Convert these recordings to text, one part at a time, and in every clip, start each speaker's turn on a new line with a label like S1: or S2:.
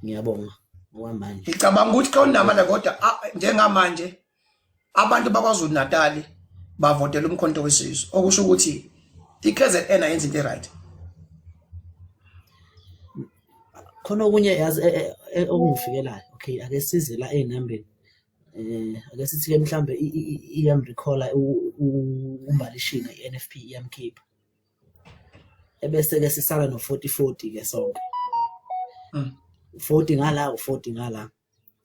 S1: Ngiyabonga okwamanje.
S2: Ngicabanga ukuthi xa unamandla kodwa njengamanje abantu bakwaZulu Natal bavotela uMkhonto weSizwe, okusho ukuthi iKZN ayenza into right.
S1: Khona okunye yazi okungifikelayo. Okay, ake size la ey'nambeni. Ake sithi-ke mhlambe iyamrecalla uMbali Shinga i-N_F_P iyamkhipha. Ebese-ke sisala no-40 40 ke sonke. 40 ngala, u-40 ngala.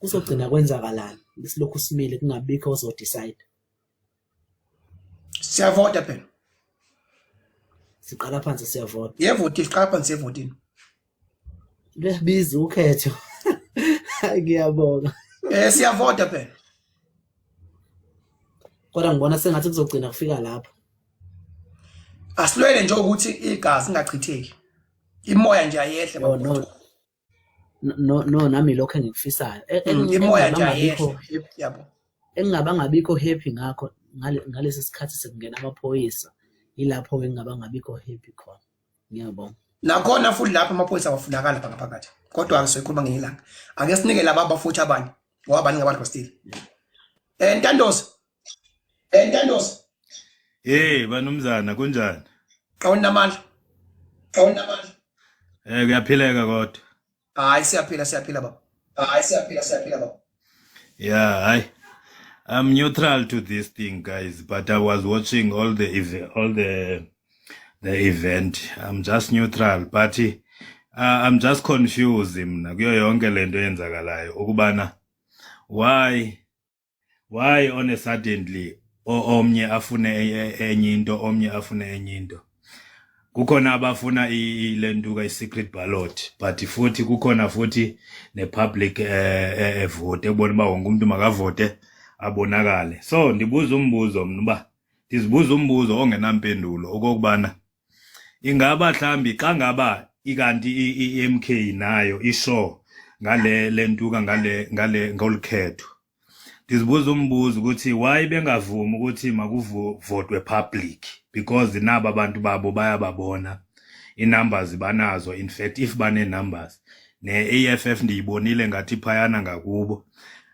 S1: Kuzogcina kwenzakalani? Besilokhu simile kungabikho ozo-decide.
S2: Siyavota phela.
S1: Siqala phansi siyavota.
S2: Yevoti, siqala phansi yevotini.
S1: Luyabiza ukhetho. Ngiyabonga.
S2: Siyavota phela.
S1: Kodwa ngibona sengathi kuzogcina kufika lapho.
S2: Asilwele nje ukuthi igazi lingachitheki. Imoya nje ayehle.
S1: Oh no. No no, nami lokho engikufisayo.
S2: Imoya nje ayehle. Yabo.
S1: Engingaba ngabikho happy ngakho ngalesi sikhathi sekungena amaphoyisa, yilapho ke ngingaba ngabikho happy khona. Ngiyabonga.
S2: Nakhona futhi lapho amaphoyisa awafunakala lapha ngaphakathi. Kodwa ake soyikhuluma ngenye ilanga. Ake sinike laba abafuthi abanye ngoba baningi abantu bastile. Ntandosi. Ntandosi.
S3: Hey banumzana, kunjani?
S2: Qawunamandla. Qawunamandla.
S3: Kuyaphileka kodwa.
S2: Hayi, siyaphila, siyaphila baba. Hayi, siyaphila, siyaphila baba.
S3: Yeah, hayi. I'm neutral to this thing, guys, but I was watching all the event. I'm just neutral, but I'm just confused mina kuyo yonke lento eyenzakalayo ukubana why on a suddenly omnye afune enye into, omnye afune enye into. Kukhona abafuna ilentuka i-secret ballot, but futhi kukhona futhi ne-public vote ekubona uba wonke umuntu makavote abonakale. So ndibuza umbuzo mna, uba ndizibuza umbuzo ongenampendulo okokubana ingaba mhlambi xa ngaba ikanti i-MK nayo isho ngale lentuka ngale ngolukhetho, ndizibuza umbuzo ukuthi why bengavumi ukuthi makuvotwe public, because naba abantu babo bayababona, i-numbers banazo. In fact, if bane-numbers ne-EFF ndiyibonile ngathi phayana ngakubo.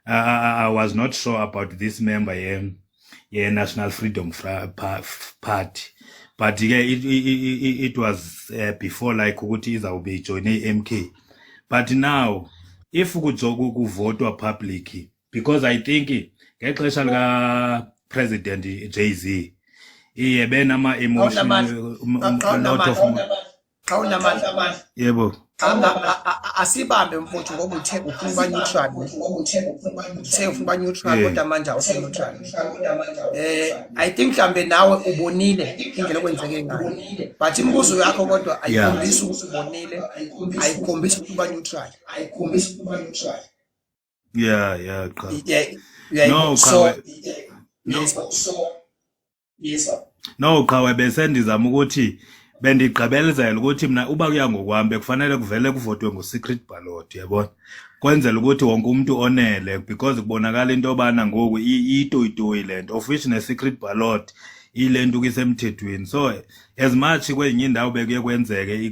S3: I was not sure about this member ye National Freedom Party, but ke it was before like ukuthi izawube ijoyine i-MK. But now if kuvotwa public, because I think ngexesha lika President Jay-Z iye benama emotion a lot of
S2: Xa unamandla.
S3: Yebo.
S2: Asibambe mfowethu, ngoba uthe ufuna uba neutral, uthe ufuna uba neutral, kodwa manje awusi neutral. I think mhlambe nawe ubonile indlela okwenzeke ngayo, but imibuzo yakho kodwa ayikhombisi ukuthi ubonile, ayikhombisi ukuthi uba neutral, ayikhombisi ukuthi uba neutral.
S3: Yeah, cha.
S2: Yeah.
S3: No,
S2: so
S3: qhawe. No.
S2: Yes, so yes.
S3: No, qhawe, bese ndizama ukuthi bendigqibelezela ukuthi mina uba kuya ngokwami bekufanele kuvele kuvotwe ngo-secret ballot, yabona, kwenzela ukuthi wonke umuntu onele, because kubonakala into yobana ngoku iyitoyitoyi le nto, of which ne-secret ballot ile nto isemthethweni. So as much kwezinye indawo bekuye kwenzeke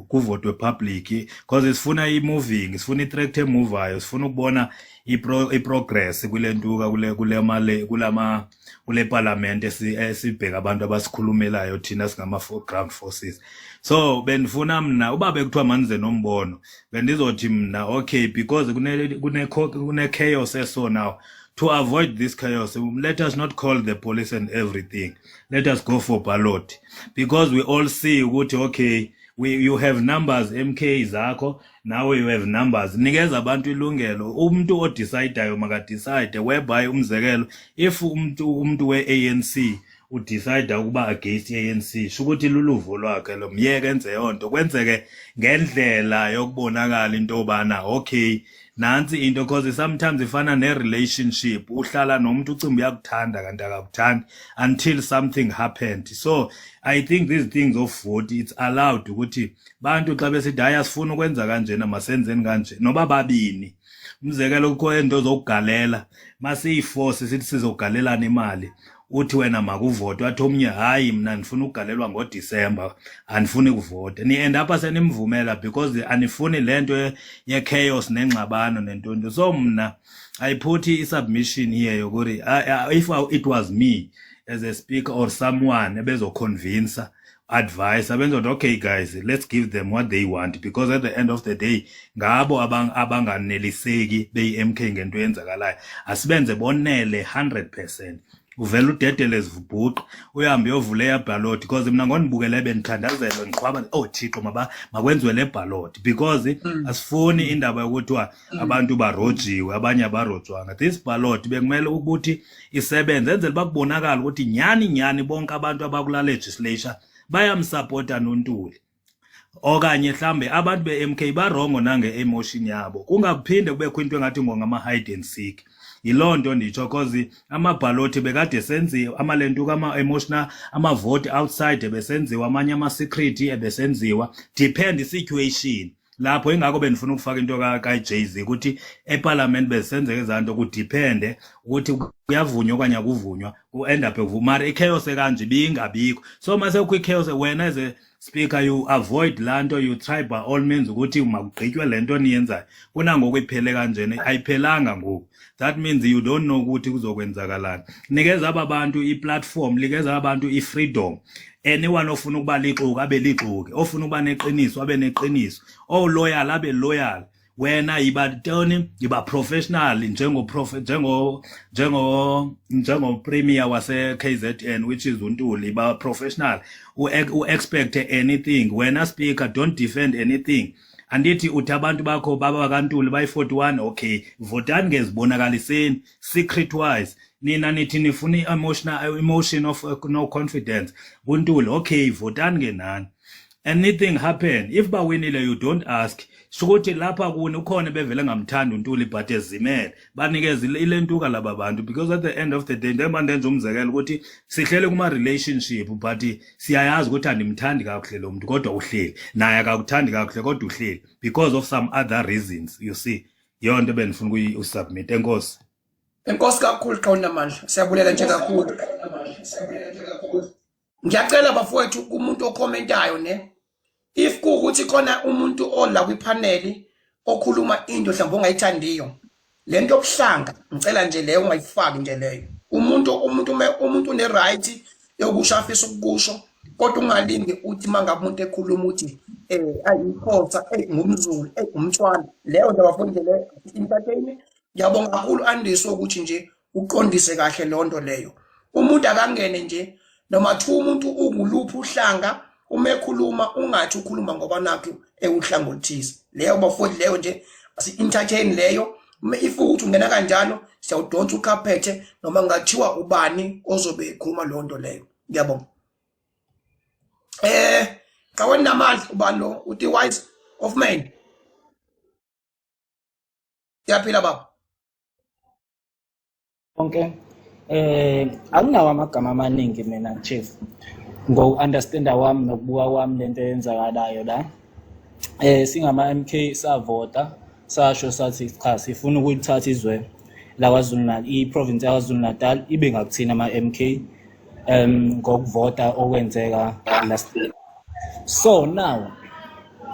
S3: kuvotwe public, because sifuna i-moving, sifuna i-tractor emuvayo, sifuna ukubona i-progress kule ntuka kule male kulama kule parliament esibheka abantu abasikhulumelayo thina singama ground forces. So bendifuna mna uba bekuthiwa manize nombono, bendizothi mna okay, because kune chaos eso now, to avoid this chaos, let us not call the police and everything, let us go for ballot, because we all see ukuthi okay, you have numbers, MK zakho, nawe you have numbers. Nikeza abantu ilungelo, umuntu odecidayo makadecide, whereby umzekelo if umuntu we-ANC udecide ukuba against i-ANC, sho ukuthi luluvo lwakhe lo, myeke enze yonto, kwenzeke ngendlela yokubonakala into yobana okay, nansi into, because sometimes ifana ne-relationship, uhlala nomuntu ucimba uyakuthanda kanti akakuthandi until something happened. So I think these things of vote, it's allowed ukuthi bantu xa besithi hayi, asifuni ukwenza kanjena, masenzeni kanje, noba babini. Umzekelo, kukho into zokugalela, masiyiforce sithi sizogalelana imali. Uthi wena makuvotwe, athi omnye hayi, mna ndifuna ukugalelwa ngoDisemba, andifuni kuvota. Ni-end apha senimvumela because anifuni le nto ye-chaos nengxabano nentonto. So mna I put i-submission here yokuthi if it was me as a speaker or someone ebezoconvinsa, advice abenzothi, "Okay guys, let's give them what they want," because at the end of the day ngabo abanganeliseki beyi-MK ngento eyenzakalayo. Asibenze bonele 100%. Uvele udedele zibhuqe, uhambe uyovula eya ballot, because mina ngonibukele bendithandazela, ndiqhwaba, "Oh Thixo, maba makwenziwe le ballot," because asifuni indaba yokuthiwa abantu barojiwe, abanye abarojwanga. This ballot bekumele ukuthi isebenze, enzele uba kubonakala ukuthi nyhani nyhani bonke abantu abakula legislature bayamsapota noNtuli, okanye mhlambe abantu be-MK ba-wrong nange-emotion yabo, kungaphinde kubekho into engathi ngongama-hide and seek. Yiloo nto nditsho, cause amabhalothi bekade senziwa, amalentuka, ama-emotional, amavoti outside ebesenziwa, amanye ama-secret ebesenziwa, depend i-situation lapho. Ingako bendifuna ukufaka into ka-Jay-Z ukuthi eparliament bezisenzeka ezaa nto, kudepende ukuthi kuyavunywa okanye akuvunywa, ku-end up ekuvuma. Mara i-chaos ekanje ibingabikho. So mase kukho i-chaos, wena as a speaker you avoid laa nto, you try by all means ukuthi makugqitywe le nto niyenzayo. Kunangoku iphele kanjena, ayiphelanga ngoku. That means you don't know ukuthi kuzokwenzakalani. Nikeza aba bantu i-platform, nikeza aba bantu i-freedom. Anyone ofuna ukuba lixoki abe lixoki, ofuna ukuba neqiniso abe neqiniso, o-loyal abe loyal. Wena yiba ntoni? Yiba professional njengo njengo njengo premier wase KZN, which is uNtuli. Yiba professional, u expect anything. Wena speaker, don't defend anything. Andithi uthi abantu bakho baba kaNtuli bayi-41? Okay, votani ngezibonakaliseni secret wise. Nina nithi nifuna i-emotional emotion of no confidence kuNtuli. Okay, votani ke nani. Anything happen, if bawinile, you don't ask. Shukuthi lapha kuni ukhona bevele ngamthanda uNtuli, but ezimele banikeze ilentuka laba bantu, because at the end of the day, njengoba ndenza umzekelo ukuthi sihlele kuma relationship, but siyayazi ukuthi andimthandi kakuhle lo muntu, kodwa uhleli naye, akakuthandi kakuhle, kodwa uhleli because of some other reasons, you see. Yiyo nto bendifuna ukuyisubmit. Enkosi.
S2: Enkosi kakhulu, Qawunamandla. Siyabulela nje kakhulu. Ngiyacela bafowethu, kumuntu okhomentayo ne. If kuwukuthi khona umuntu ola kwipaneli okhuluma into mhlawumbe ongayithandiyo, lento yobuhlanga, ngicela nje leyo ungayifaki nje leyo. Umuntu une right yokusho afisa ukukusho, kodwa ungalindi uthi mangabe umuntu ekhuluma uthi ayikhosa, ngumZulu, umthwalo. Leyo nto bafowethu nje leyo entertain. Ngiyabonga kakhulu Andiswa ukuthi nje uqondise kahle lonto leyo. Umuntu akangene nje noma thiwa umuntu unguluphi uhlanga, uma ekhuluma ungathi ukhuluma ngoba nakho ewuhlanga oluthize. Leyo bafowethu, leyo nje asi-entertain leyo. If ukuthi ungena kanjalo, siyawudonsa ukhaphethe noma ngathiwa ubani ozobe ekhuluma leyo nto leyo. Ngiyabonga. Qaweni namandla, ubani lo? Uthi wise of man. Siyaphila baba.
S1: Konke akunawo amagama amaningi mina, chief, ngoku-understanda kwami nokubuka kwami lento eyenzakalayo la. Singama MK savota, sasho sathi cha, sifuna ukulithatha izwe laKwaZulu Natal, i-province yaKwaZulu Natal ibe ngakuthina ama MK, ngokuvota okwenzeka last year. So now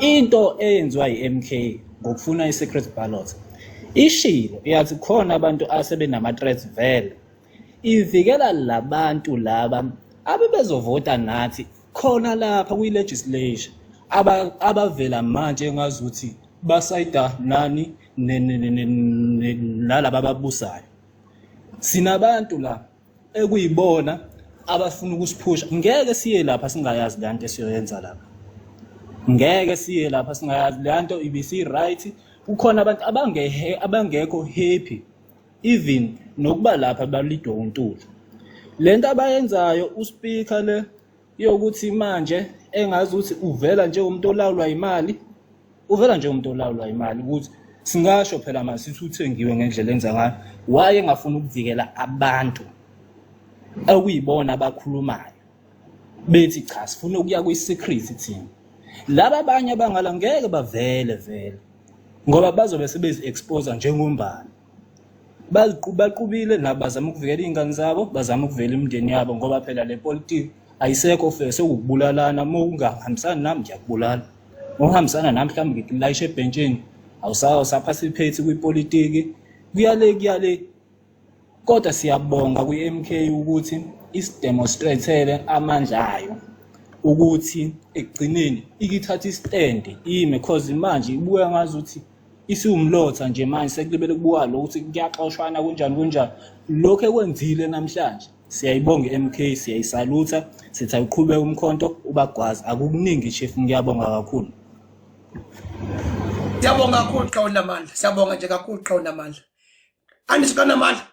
S1: into eyenziwa i-MK ngokufuna i-secret ballot, ishilo yathi khona abantu asebenama-threats, vele ivikela labantu laba abebezovota nathi khona lapha kwi-legislature, abavela manje engazuthi basayida nani nalaba ababusayo. Sinabantu la ekuyibona abafuna ukusiphusha. Ngeke siye lapha singayazi le nto esiyoyenza lapha, ngeke siye lapha singayazi le nto ibisi-right. Kukhona abantu abangekho happy even nokuba lapha balidwa uNtuli. Lento abayenzayo uspeaker le yokuthi manje engazi ukuthi uvela njengomuntu olawulwa imali, uvela njengomuntu olawulwa imali, ukuthi singasho phela manje sithi uthengiwe ngendlela enza ngayo. Waye engafuni ukuvikela abantu okuyibona abakhulumayo bethi cha, sifuna ukuya kwi-secret thina. Laba abanye abangala ngeke bavele vele ngoba bazobe sebezi-expose njengombani. Baqubile nabo, bazama ukuvikela iy'ngane zabo, bazama ukuvikela imindeni yabo, ngoba phela le politiki ayisekho fair, sekuwukubulalana. Uma ungahambisani nami ngiyakubulala, uma uhambisana nami mhlawumbe ngikulayisha ebhentshini, awusa-participate kwipolitiki, kuyale kuyale. Kodwa siyabonga kwi-MK ukuthi isi-demonstrate amandla ayo, ukuthi ekugcineni ikithatha i-stand ime, cause manje ibuya ngazuthi isiwumlotha nje manje, sekulibele kubuka lo ukuthi kuyaxoshwana kunjani kunjani. Lokho ekwenzile namhlanje, siyayibonga i-MK, siyayisalutha, sithi ayiqhubeke umkhonto ubagwazi. Akukuningi, chief, ngiyabonga kakhulu.
S2: Siyabonga kakhulu, Qhawe Namandla. Siyabonga nje kakhulu, Qhawe Namandla. Andiswa kanamandla.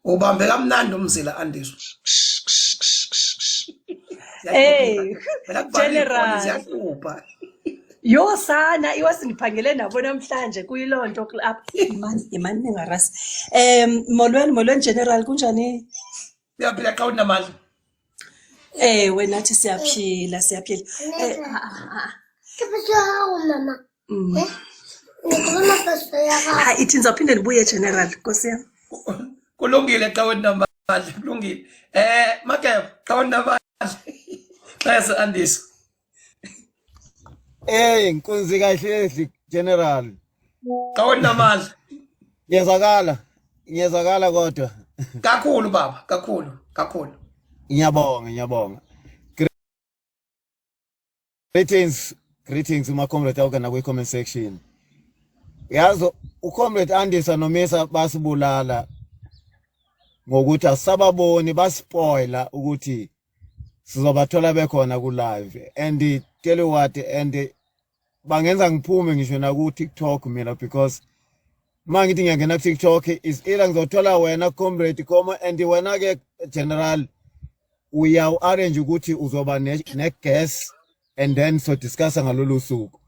S2: Ubambe kamnandi umzila, Andiswa.
S4: Hey,
S2: Phela kuvala
S4: General.
S2: ziyahlupha.
S4: Yo sana, iwasi ngiphangele nabo namhlanje kuyilonto apha. Imani, imani ningarasi. Molweni, molweni General, kunjani?
S2: Siyaphila, Qhawe Namandla.
S4: Ewe, nathi siyaphila, siyaphila. Ah, ah, ah.
S5: Ke phoso ya gago mama. Ne ke bona phoso ya gago.
S4: Hayi, ithi ngizophinde ndibuye General, Nkosi yami.
S2: Kulungile, Qhawe Namandla, kulungile. Makeba, Qhawe Namandla. Xese, Andiswa.
S6: Eh, nkunzi kahle General.
S2: Qhawe Namandla.
S6: Ngiyazakala. Ngiyazakala kodwa.
S2: Kakhulu baba, kakhulu, kakhulu.
S6: Ngiyabonga, ngiyabonga. Greetings, greetings uma comrade awukena kwi comment section. Yazi uComrade Andisa noMisa basibulala ngokuthi asababoni, baspoiler ukuthi sizobathola bekhona ku live, and tell you what, and bangenza ngiphume ngisho na ku TikTok mina, because mangithi ngiyangena ku TikTok is either ngizothola wena comrade Koma and wena ke General uya arrange ukuthi uzoba ne guest and then so discuss ngalolu suku,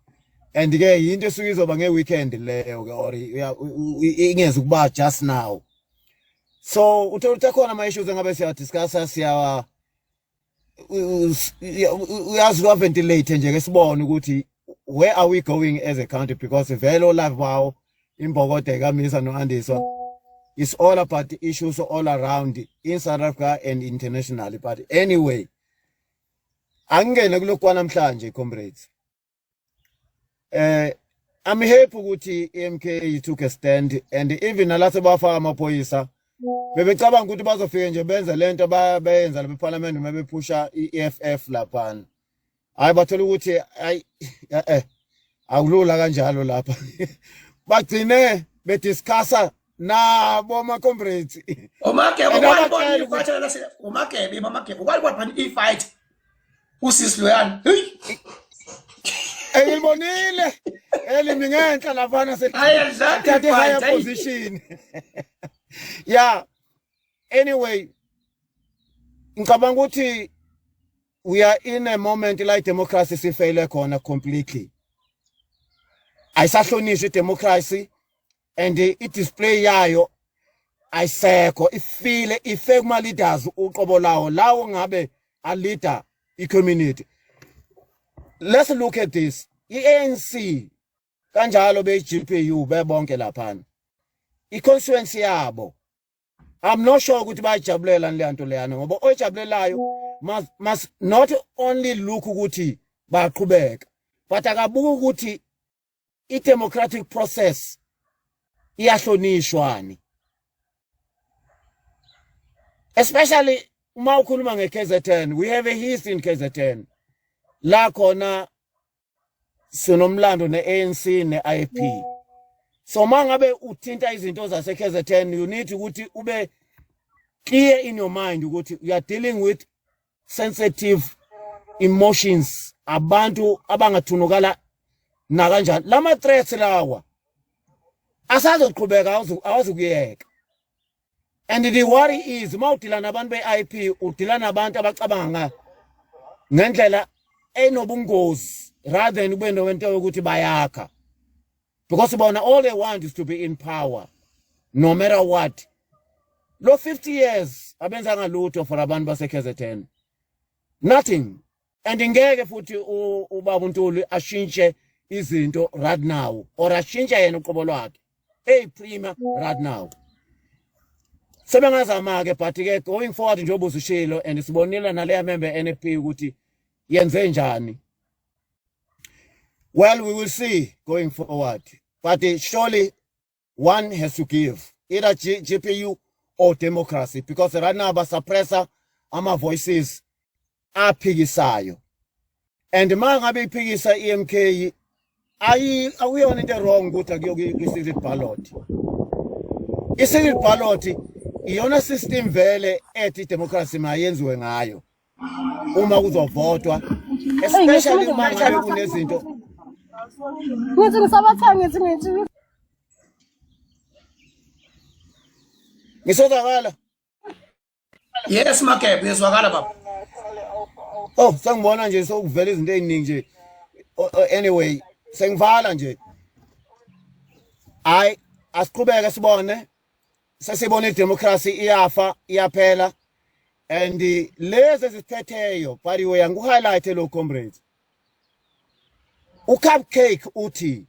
S6: and ke yinto esuke izoba nge weekend leyo ke or ingeze ukuba just now. So uthola ukuthi akhona ama issues engabe siya discussa, siya uyazi wa ventilate nje ke sibone ukuthi where are we going as a country, because vele live wawo imbokode kaMisa noAndiswa is all about the issues all around in South Africa and internationally. But anyway, angene kulokhu namhlanje, comrades. I'm happy ukuthi iMK took a stand, and even nalase bafaka amaphoyisa, bebecabanga ukuthi bazofika nje benze lento bayenza lapha eParliament uma bephusha iEFF laphana. Hayi, bathola ukuthi ayi, akulula kanjalo lapha. Bagcine bediscussa nabo ama comrades.
S2: Umakebe
S6: And
S2: wayibona
S6: abatshela
S2: i-fight lase umakebe, umakebe wayibona i-fight. Usisi loyana. Hey.
S6: Engilibonile elimi ngenhla laphana
S2: Hayi, alidlali
S6: sethathe higher
S2: i-fight, hayi.
S6: position. Yeah, anyway, ngicabanga ukuthi we are in a moment like democracy sifeyile khona completely. Ayisahlonishwa idemocracy and i-display yayo ayisekho, ifile, ife kuma leaders uqobo lawo lawo ngabe a leader i-community. Let's look at this, i-ANC kanjalo be-GPU bebonke laphana, i-constituency yabo, I'm not sure ukuthi bayajabulela leya nto leyana, ngoba oyijabulelayo must not only look ukuthi bayaqhubeka, but akabuka ukuthi i-democratic process iyahlonishwani, especially uma ukhuluma nge-KZN. We have a history in KZN la khona sinomlando ne-ANC ne-IFP. So mangabe uthinta izinto zase-KZN, you need ukuthi ube clear in your mind ukuthi you are dealing with sensitive emotions, abantu abangathunukala nakanjani. Lama threats lawa asazoqhubeka, awazukuyeka. And the worry is uma udila nabantu be-IFP, udila nabantu abacabanga ngendlela enobungozi rather than kube nento yokuthi bayakha, because bona all they want is to be in power no matter what. Lo 50 years abenzanga lutho for abantu base-KZN, nothing, and ngeke futhi ubaba uNtuli ashintshe izinto right now or ashintshe yena uqobo lwakhe. eyi-premier right now. Sebengazama-ke, but ke going forward, njengoba usushilo and sibonile naleya member NFP ukuthi yenze njani. Well, we will see going forward, but surely one has to give, either GPU or democracy, because right now basuppressa ama voices aphikisayo, and ma ngabe iphikisa iMK, ayi, akuyona into wrong ukuthi akuyo kwi-secret ballot. I-secret ballot iyona system vele ethi democracy mayenziwe ngayo uma kuzovotwa, especially uma ngabe kunezinto.
S5: Ngithi ngisabatha, ngithi
S6: Ngisozakala?
S2: Yes, Magebe, uyezwakala baba.
S6: Oh, sengibona nje sokuvela izinto eziningi nje. Oh, anyway, sengivala nje. Hayi, asiqhubeke sibone. Sesibona idemocracy iyafa, iyaphela, and lezi eziphetheyo, by the way, angiku-highlight lo, comrades. UCupcake uthi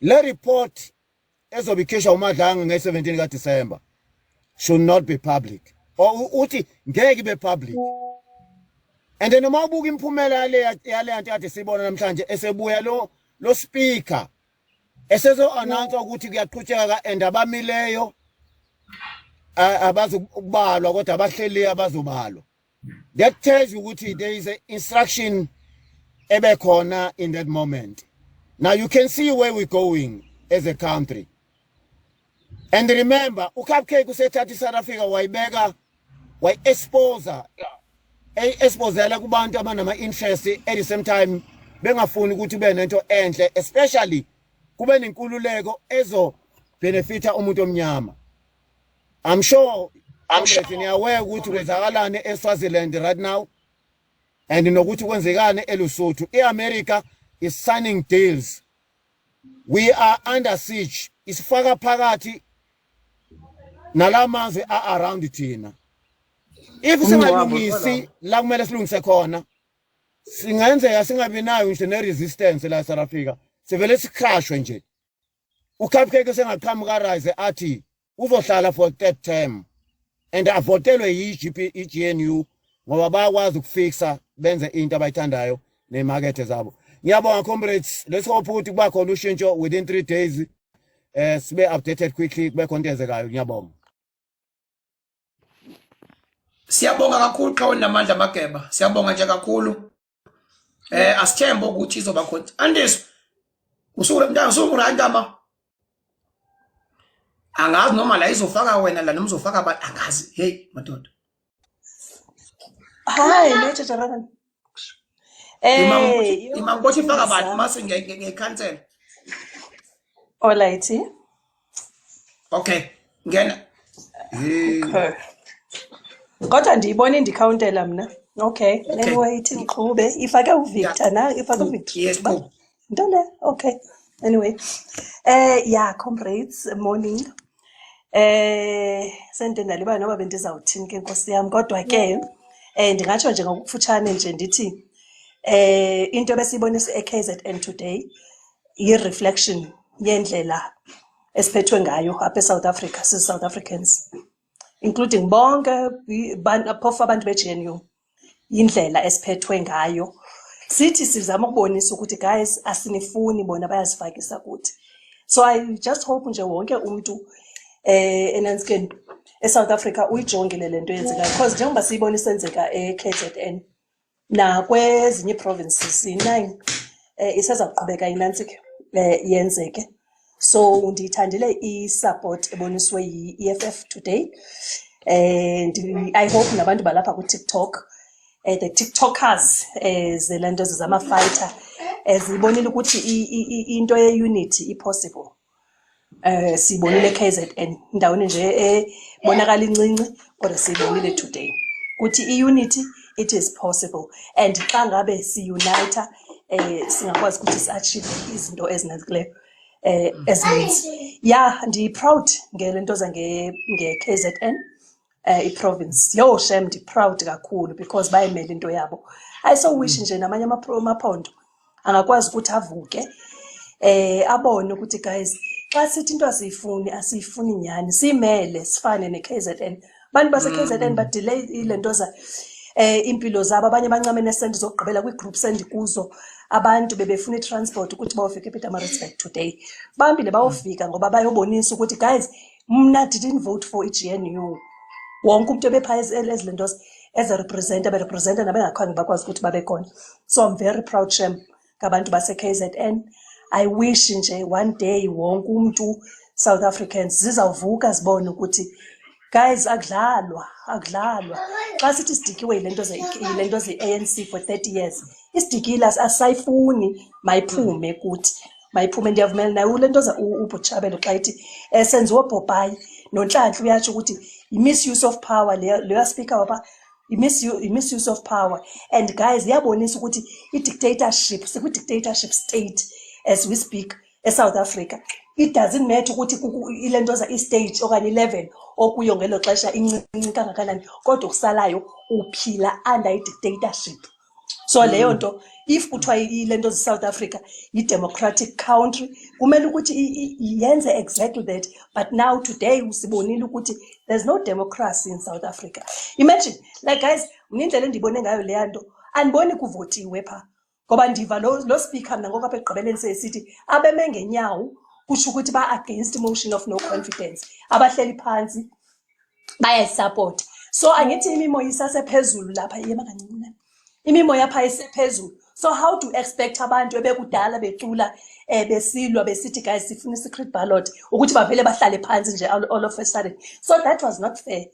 S6: le report ezobe ikhishwa uMadlanga nge-17 kaDecember should not be public, or uthi ngeke ibe public. And then noma ubuka imiphumela yale nto kade siyibona namhlanje, esebuya lo speaker esezo announce ukuthi kuyaqhutsheka and abamileyo abazokubalwa, kodwa abahleli abazobalwa. That tells you ukuthi there is an instruction ebekhona in that moment. Now you can see where we're going as a country. And remember, uCupcake usethatha iSouth Africa wayibeka, wayi-expose, eyi-exposela kubantu abanama-interest, at the same time bengafuni ukuthi kube nento enhle, especially kube nenkululeko ezo benefita umuntu omnyama. I'm sure niyaware ukuthi kwenzakalani eSwaziland right now and nokuthi kwenzekani eLesotho. iAmerica is signing deals. We are under siege. Isifaka phakathi nalamazwe a-around thina. If singalungisi la kumele silungise khona, singenzeka singabi nayo ngisho ne-resistance la e-South Africa, sivele sicrashwe nje. UCupcake sengaqhamuka rise athi uzohlala for third term and avotelwe yi-GP, i-GNU, ngoba bayakwazi ukufixa benze into abayithandayo nemakethe zabo. Ngiyabonga, comrades. Let's hope ukuthi kuba khona ushintsho within 3 days, sibe updated quickly, kube khona into eyenzekayo. Ngiyabonga.
S2: Siyabonga kakhulu, Qhawe namandla Mageba. Siyabonga nje kakhulu. Asithembe ukuthi izoba khona. Andiso. Usuku mntana, usuku randama. Angazi noma la izofaka wena la noma uzofaka abantu, angazi. Hey madoda.
S4: Hi, Major General.
S2: Ima ngokuthi ifaka abantu mase ngiyikhansela.
S4: Alright.
S2: Okay. Ngena. Hey.
S4: Okay. Kodwa ndiyibona indikhawuntela mna. Okay.
S2: Okay.
S4: Anyway, ithi ndiqhube. Ifake uVictor na, ifake uVictor.
S2: Yes,
S4: Ba?
S2: qhuba.
S4: Into le. Okay. Anyway. Yeah, comrades, morning. Sente ndalibala noba bendizawuthini ke, Nkosi yami, kodwa ke ndingatsho nje ngokufutshane nje ndithi into ebesiyibonisa e-KZN today yi-reflection yendlela esiphethwe ngayo apha eSouth Africa, sizi-South Africans, including bonke phofu abantu be-GNU, indlela esiphethwe ngayo. Sithi sizama ukubonisa ukuthi guys, asinifuni, bona bayazifakisa kuthi. So I just hope nje wonke umuntu enansikeni eSouth Africa uyijongile lento yenzekayo, because njengoba siyibona isenzeka e-KZN nakwezinye ii-provinces iyi-9, iseza kuqhubeka inantsike yenzeke. So ndiyithandile i-support eboniswe yi-EFF today. I hope nabantu balapha ku-TikTok, the TikTokers zelento zama-fighter, zibonile ukuthi into ye-unity i-possible. Sibonile KZN, endaweni nje ebonakala incinci, kodwa siyibonile today ukuthi i-unity, it is possible, and xa ngabe si-unite singakwazi ukuthi si-achieve izinto ezinanzileyo ezininzi. Yeah, ndi-proud ngele nto nge-KZN i-province. Yo shem, ndi-proud kakhulu because bayimele into yabo. I so wish nje namanye amaphondo angakwazi ukuthi avuke, abone ukuthi guys, Xa sithi into asiyifuni, asiyifuni nyhani. Simele sifane ne-KZN. Abantu base-KZN badelay ile nto za impilo zabo, abanye bancame nesenti zokugqibela kwii-groups endikuzo. Abantu bebefuna i-transport ukuthi bayofika ePietermaritzburg today. Bambile bayofika ngoba bayobonisa ukuthi, guys, mna didn't vote for i-GNU. Wonke umuntu ebephaa ezi lento ezirepresenta, berepresenta nabengakhange bakwazi ukuthi babe khona. So I'm very proud, shem, ngabantu base-KZN. I wish nje one day wonke umntu, South Africans, zizawuvuka zibone ukuthi, guys, akudlalwa, akudlalwa. Xa sithi sidikiwe yile nto ze-ANC for 30 years, isidikile, asisayifuni, mayiphume kuthi, mayiphume. Ndiyavumela naye ule nto uButshabelo xa ithi senziwe bhopayi. NoNhlanhla uyatsho ukuthi i-misuse of power leya speaker wapha, i-misuse of power. And guys, iyabonisa ukuthi i-dictatorship, sikwi-dictatorship state as we speak eSouth Africa. It doesn't matter ukuthi ile nto i-stage okanye i-level okuyo ngelo xesha incinci kangakanani, kodwa okusalayo uphila under i-dictatorship. So leyo nto, if kuthiwa ile nto South Africa yi-democratic country, kumele ukuthi yenze exactly that. But now today sibonile ukuthi there's no democracy in South Africa. Imagine, like, guys, mna indlela endiyibone ngayo leya nto, andiboni kuvotiwe phaa, ngoba ndiva lo speaker mna ngoku apha ekugqibeleni seyisithi abeme ngenyawo kusho ukuthi ba-against motion of no confidence, abahleli phantsi bayayisapota. So angithi imimoya isasephezulu lapha, yema kancinci, imimoya phaa isephezulu. So how do you expect abantu ebekudala becula, besilwa, besithi, guys, sifuna i-secret ballot, ukuthi bavele bahlale phansi nje all of a sudden? So that was not fair.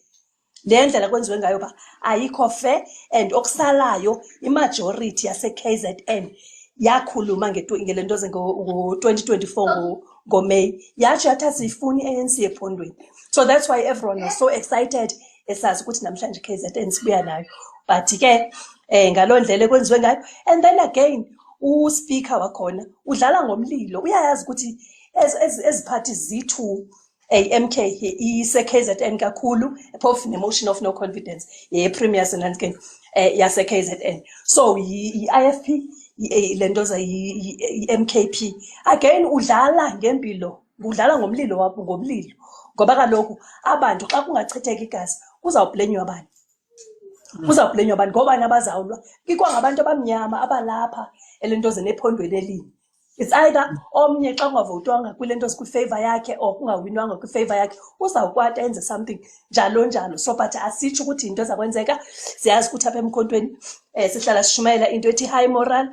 S4: Le ndlela kwenziwe ngayo pha ayikho fair. And okusalayo, imajority yase-KZN yakhuluma ngele nto ngo-2024 ngoMeyi, yatsho yathi asiyifuni i-ANC ephondweni. So that's why everyone was so excited, esazi ukuthi namhlanje KZN sibuya nayo. But ke ngaloo ndlela ekwenziwe ngayo, and then again uspeaker wakhona udlala ngomlilo. Uyayazi ukuthi ezi parties ziyi-two, MK ise-KZN kakhulu, phofu ne-motion of no confidence ye-premier senantsken yase-KZN. So i-IFP, le nto i-MKP again udlala ngempilo, udlala ngomlilo wapho, ngomlilo, ngoba kaloku abantu xa kungachitheka igazi kuzawublenywa bani? Kuzawublenywa bani? Ngobani abazawulwa? Ikwangabantu abamnyama abalapha elentozeni ephondweni elinye. It's either omnye xa kungavotwanga kule nto kwifavor yakhe or kungawinwanga kwifavor yakhe, uzawukwata enze something, njalo njalo. So but asitsho ukuthi yinto ezakwenzeka. Siyazi ukuthi apha emkhontweni sihlala sishumayela into ethi high moral,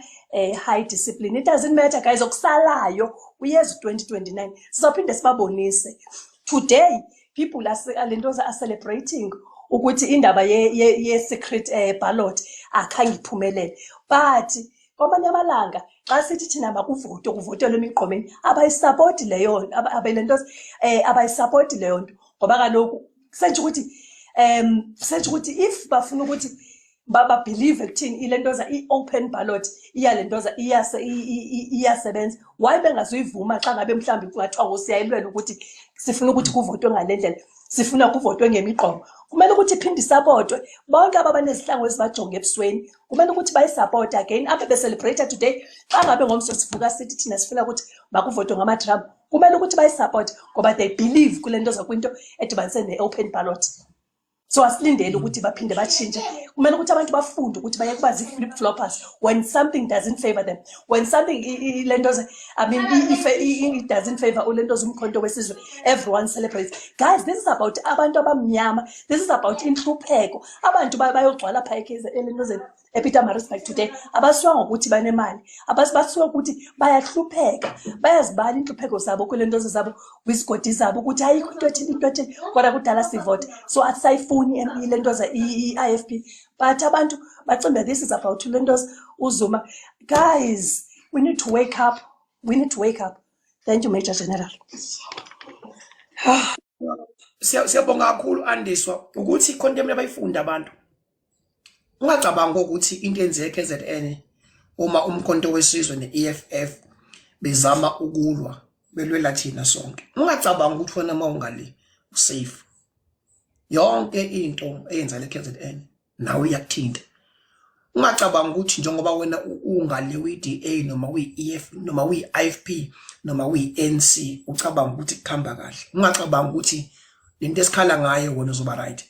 S4: high discipline. It doesn't matter, guys. Okusalayo uyeza u-2029, sizawuphinde sibabonise. Today people are, le nto, are celebrating ukuthi indaba ye-secret ballot akhange iphumelele. But kwamanye amalanga xa sithi thina makuvotwe, kuvotelwe emigqomeni, abayisapoti leyo le nto, abayisapoti leyo nto, ngoba kaloku sentsho ukuthi if bafuna ukuthi babelieve ekuthini ile nto i-open ballot iya le nto iyasebenza, why bengazuyivuma xa ngabe mhlawumbi kungathiwa ngosiyayilwela ukuthi sifuna ukuthi kuvotwe ngale ndlela, sifuna kuvotwe ngemigqomo? Kumele ukuthi iphinde isapotwe. Bonke aba banezihlangu ezibajonge ebusweni kumele ukuthi bayisapote again abe becelebrate today. Xa ngabe ngomso sivuka sithi thina sifuna ukuthi makuvotwe ngamadramu, kumele ukuthi bayisapote, ngoba they believe kule nto zakwinto edibanise ne-open ballot. So asilindeli ukuthi baphinde batshintshe. Kumele ukuthi abantu bafunde ukuthi bayeke kuba zii-flip floppers when something doesn't favor them, when something le nto I mean, if it doesn't favor le nto zumkhonto wesizwe, everyone celebrates. Guys, this is about abantu abamnyama, this is about intlupheko. Abantu bayogcwala phaa elentozeni ePietermaritzburg today, abasuka ngokuthi banemali, basuka ukuthi bayahlupheka, bayazibala iintlupheko zabo kule nto zabo kwizigodi zabo ukuthi ayikho into ethile, into ethile, kodwa kudala sivote. So asisayifuni ile nto i-IFP. But abantu bacimbe this is about le nto uZuma. Guys, we need to wake up, we need to wake up. Thank you, Major General.
S2: Siyabonga kakhulu, Andiswa, ukuthi ikhona into abayifunda abantu. Ungacabanga ukuthi into enzeka KZN uma umkhonto wesizwe ne-EFF bezama ukulwa, belwela thina sonke. Ungacabanga ukuthi wena mawungale usafe. Yonke into eyenza le KZN nawe iyakuthinta. Ungacabanga ukuthi njengoba wena ungale uyi-DA noma uyi-EF noma uyi-IFP noma uyi-ANC ucabanga ukuthi kuhamba kahle. Ungacabanga ukuthi lento esikhala ngayo wena uzoba right.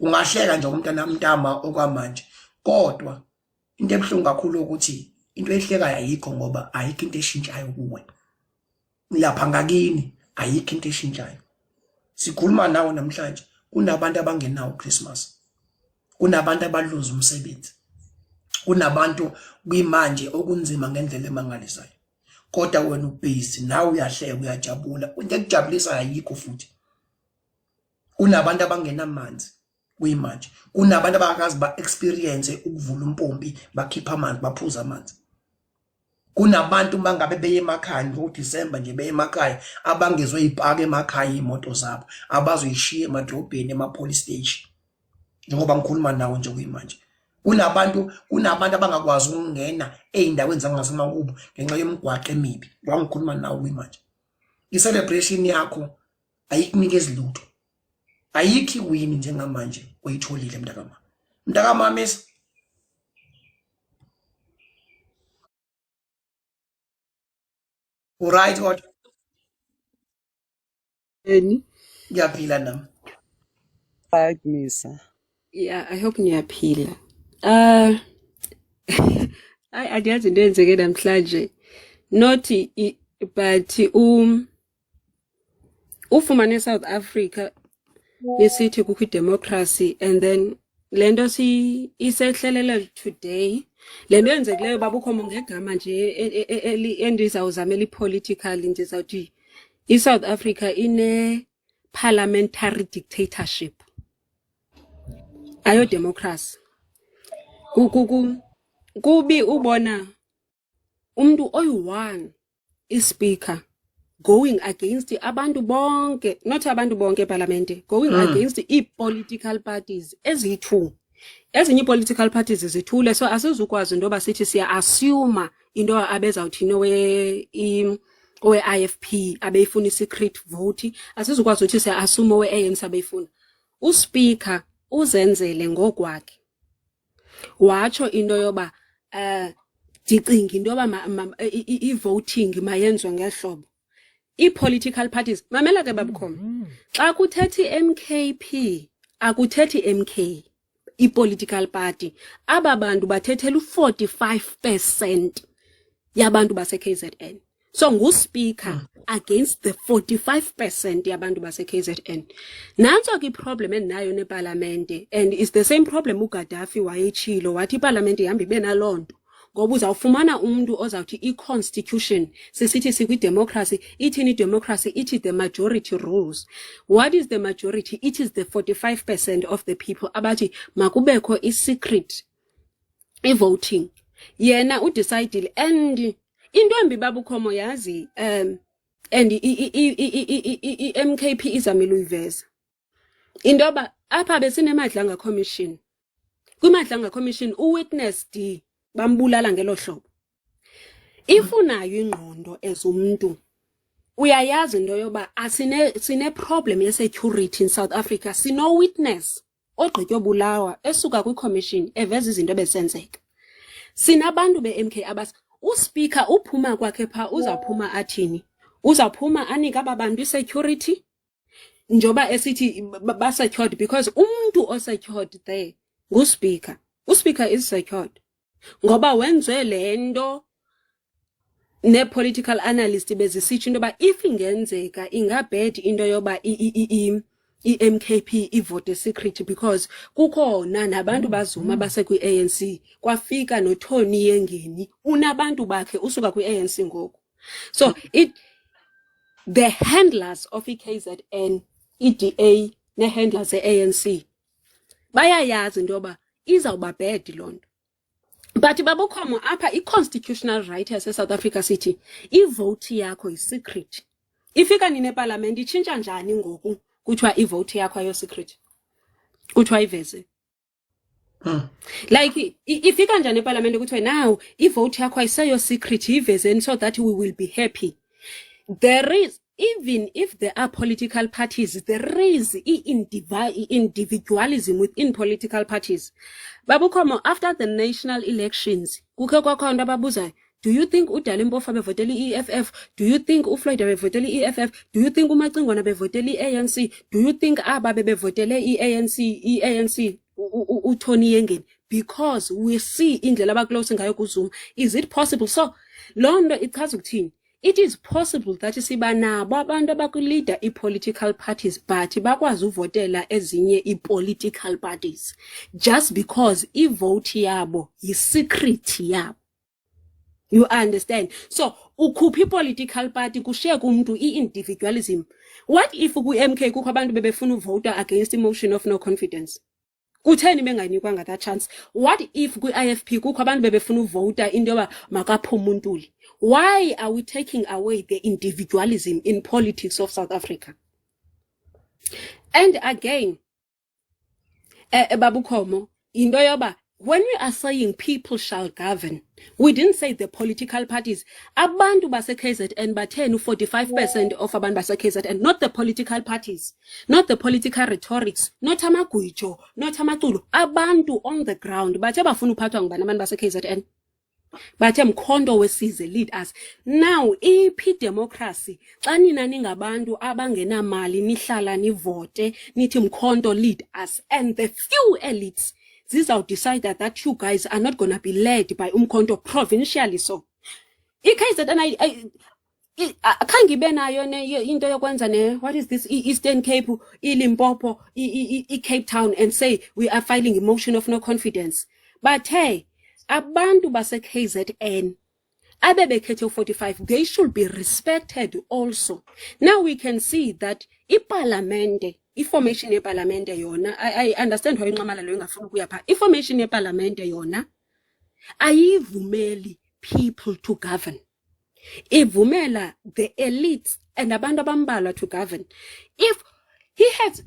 S2: Ungahleka nje umntana mntama okwamanje kodwa into ebuhlungu kakhulu ukuthi into ehlekayo ayikho ngoba ayikho into eshintshayo kuwe. Lapha ngakini ayikho into eshintshayo. Sikhuluma nawe namhlanje kunabantu abangenawo uChristmas. Kunabantu abaluza umsebenzi. Kunabantu kuyimanje okunzima ngendlela emangalisayo. Kodwa wena ubhizi nawe uyahleka uyajabula. Into ekujabulisayo ayikho futhi. Kunabantu abangenamanzi kuyimanje. Kunabantu abakazi ba experience ukuvula umpompi bakhipha amanzi baphuza amanzi. Kunabantu mangabe beye emakhaya ngoDisemba nje beye emakhaya abangezwe ipaka emakhaya imoto zabo abazoyishiya emadrobheni ema police station. Njengoba ngikhuluma nawe nje kuyimanje. Kunabantu abangakwazi ukungena ezindaweni zangasemakubo ngenxa yomgwaqo emibi. Njengoba ngikhuluma nawe kuyimanje. I-celebration yakho ayikunikezi lutho. Ayikho iwini njengamanje oyitholile mntakamama. Mntakamama uright kodwa
S7: Eni?
S2: Ngiyaphila nami.
S7: Right, Misa.
S8: Yeah, I hope niyaphila. Hayi andiyazi into eyenzeke namhlanje. Not but ufumane South Africa nisithi kukho idemocracy and then le nto si isehlelele today, le nto yenzekileyo babukhomo ngegama nje endizawuzamela i-political, ndizawuthi iSouth Africa ine-parliamentary dictatorship, ayo democracy. Kubi ubona umuntu oyi-one, ispeaker, going against abantu bonke, not abantu bonke epalamente, going against ii-political parties eziyi-two. Ezinye ii-political parties zithule, so asizukwazi into yoba sithi siya-assume into abezawuthini owe-IFP abeyifuna i-secret vote, asizukwazi ukuthi siya-assume owe-ANC abeyifuna. Uspeaker uzenzele ngokwakhe, watsho into yoba ndicinga into yoba i-voting mayenziwe ngehlobo. Ii-political parties, mamela ke babukhoma, xa kuthethi i-MKP akuthethi MK i-political party, aba bantu bathethela u-45% yabantu base-KZN. So nguspeaker against the 45% yabantu base-KZN. Nantso ke iproblem endinayo nepalamente, and it's the same problem uGaddafi wayetshilo, wathi ipalamente ihamba ibe naloo nto, ngoba uzawufumana umntu ozawuthi i-constitution, sisithi sikwi-democracy, ithini i-democracy? Ithi the majority rules. What is the majority? It is the 45% of the people abathi makubekho i-secret i-voting. Yena udecidile, and into embi babukhomo yazi, and i-MKP izamile uyiveza into yoba apha besineMadlanga Commission. KwiMadlanga Commission uwitness D bambulala ngelo hlobo. If unayo ingqondo as umntu, uyayazi into yoba asine sine problem ye-security in South Africa, sino witness ogqityobulawa esuka kwi-commission eveza izinto ebezisenzeka. Sinabantu be-MK abas uspeaker uphuma kwakhe phaa, uzawuphuma athini? Uzawuphuma anike aba bantu i-security njengoba esithi ba-secured, because umntu o-secured there nguspeaker. Uspeaker is secured ngoba wenziwe le nto. Nee-political analyst bezisitsho into yoba if ingenzeka ingabad into yoba i-MKP ivote secret, because kukhona nabantu baZuma basekwi-ANC, kwafika noTony Yengeni unabantu bakhe usuka kwi-ANC ngoku. So it the handlers of i-KZN, i-DA nee-handlers ze-ANC bayayazi into yoba izawuba bad loo nto. But babukhomo apha i-constitutional right yase-South Africa sithi ivoti yakho yi-secret. Ifika nini epalamente? Itshintsha njani ngoku kuthiwa ivoti yakho ayo-secret, kuthiwa iveze? Like ifika njani epalamente kuthiwe now ivoti yakho ayiseyo secret, ivezeni so that we will be happy? There is Even if there are political parties, there is i-individualism within political parties. Babukhomo, after the national elections, kukho kwakhona ababuzayo, do you think uDali Mpofu abevotela i-EFF? Do you think uFloyd abevotela i-EFF? Do you think uMacingwana bevotela i-ANC? Do you think aba bebevotele i-ANC, i-ANC uTony Yengeni? Because we see indlela abaclose ngayo kuZuma. Is it possible? So loo nto ichaza ukuthini? It is possible that siba nabo abantu abakuleader i-political parties, but bakwazi uvotela ezinye i-political parties just because ivote yabo yi-secret yabo. You understand? So ukhupha i-political party, kushiyeke umntu i-individualism. What if kwi-MK kukho abantu bebefuna uvota against i-motion of no confidence? Kutheni benganikwanga that chance? What if kwi-IFP kukho abantu bebefuna uvota into yoba makaphume uNtuli? Why are we taking away the individualism in politics of South Africa? And again, Babukhomo, into yoba when we are saying people shall govern, we didn't say the political parties. Abantu base-KZN batheni? 45% of abantu base-KZN, not the political parties, not the political rhetorics, not amagwijo, not amaculo. Abantu on the ground bathe bafuna uphathwa ngubani abantu base-KZN? Bathe Mkhonto weSizwe, lead us. Now iphi democracy xa nina ningabantu abangenamali, nihlala nivote nithi Mkhonto lead us, and the few elites zizawudecide that you guys are not gonna be led by uMkhonto provincially? So i-KZN akhange ibe nayo into yokwenza ne, what is this, i-Eastern Cape, iLimpopo, i-Cape Town, and say we are filing a motion of no confidence. Bathe abantu base-KZN abebekhethe u-45, they should be respected also. Now we can see that ipalamente, iformation yepalamente yona, I understand why inxamalalo ingafuni ukuya phaa. Iformation yepalamente yona ayivumeli people to govern, ivumela the elites and abantu abambalwa to govern. If he has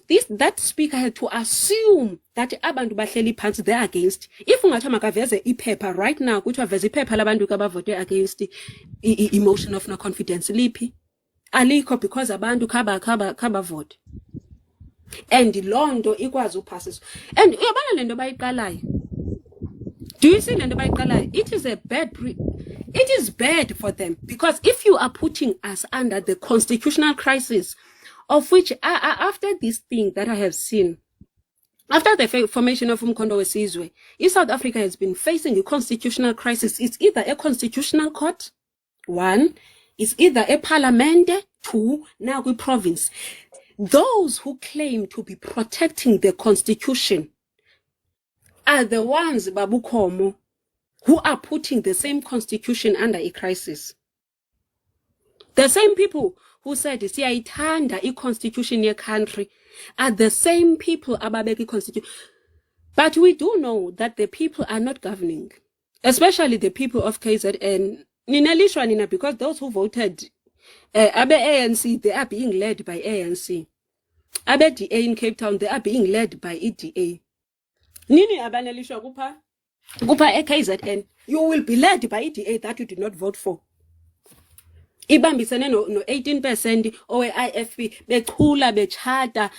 S8: this, that speaker had to assume that abantu bahleli phansi, they're against. If ungathiwa makaveze iphepha right now, kuthiwa veze iphepha labantu abavote against i-motion of no confidence, liphi? Alikho, because abantu khaba vote and loo nto ikwazi uphasiswa. And uyabona le nto bayiqalayo, do you see le nto bayiqalayo? It is a bad pre it is bad for them, because if you are putting us under the constitutional crisis, of which after this thing that I have seen, after the formation of Umkhonto weSizwe, South Africa has been facing a constitutional crisis. It's either a constitutional court, one, it's either a parliament, two, now we province. Those who claim to be protecting the constitution are the ones, Babukhomo, who are putting the same constitution under a crisis. The same people who said siyayithanda i-constitution ye-country are the same people ababeka i-constitution. But we do know that the people are not governing, especially the people of KZN. Ninelishwa nina, because those who voted abe ANC, they are being led by ANC. Abe DA in Cape Town, they are being led by iDA. Nini abanelishwa kupha eKZN, you will be led by iDA that you did not vote for. Ibambisene no 18% owe-IFP, bechula bechata.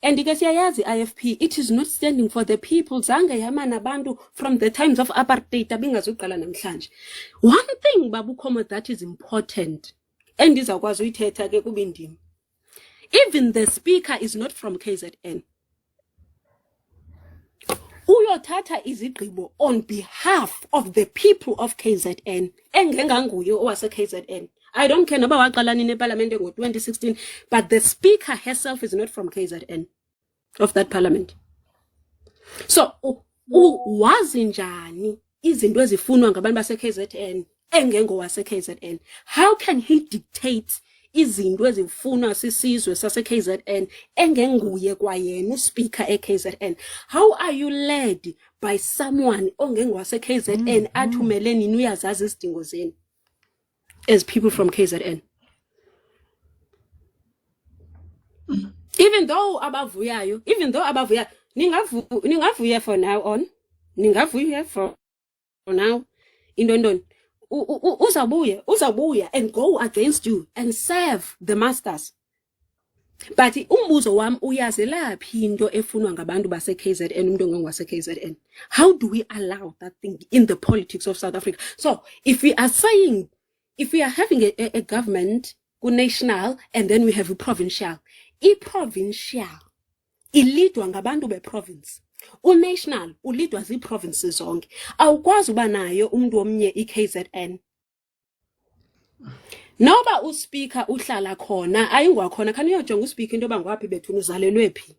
S8: And ke siyayazi i-IFP, it is not standing for the people. Zange yama nabantu from the times of apartheid, abingazuqala namhlanje. One thing, Babukhomo, that is important, endizawukwazi uyithetha ke kube ndim, even the speaker is not from KZN. Uyothatha izigqibo on behalf of the people of KZN engenganguye owase-KZN. I don't care noba waqala nini epalamente ngo-2016, but the speaker herself is not from KZN of that parliament. So wazi njani izinto ezifunwa ngabantu base-KZN engengowase-KZN? How can he dictate izinto ezifunwa sisizwe sase-KZN engenguye kwayena uspeaker e-KZN? How are you led by someone ongengowase-KZN, athumele nini uyazazi izidingo zenu as people from KZN? Even though abavuyayo, ningavuya for now on, ningavuya for now, into ntoni. Uzabuya, uzabuya and go against you and serve the masters. But umbuzo wami, uyazelaphi into efunwa ngabantu base-KZN, umuntu ongangwase-KZN? How do we allow that thing in the politics of South Africa? So if we are saying, if we are having a government ku-national and then we have a provincial, i-provincial ilidwa ngabantu beprovince, unational ulidwa zii-provinces zonke. Awukwazi uba nayo umntu omnye i-KZN noba uspeaker uhlala khona ayingwakhona. Khani uyojonga uspeaker into yoba ngwaphi bethuna, uzalelwe phi.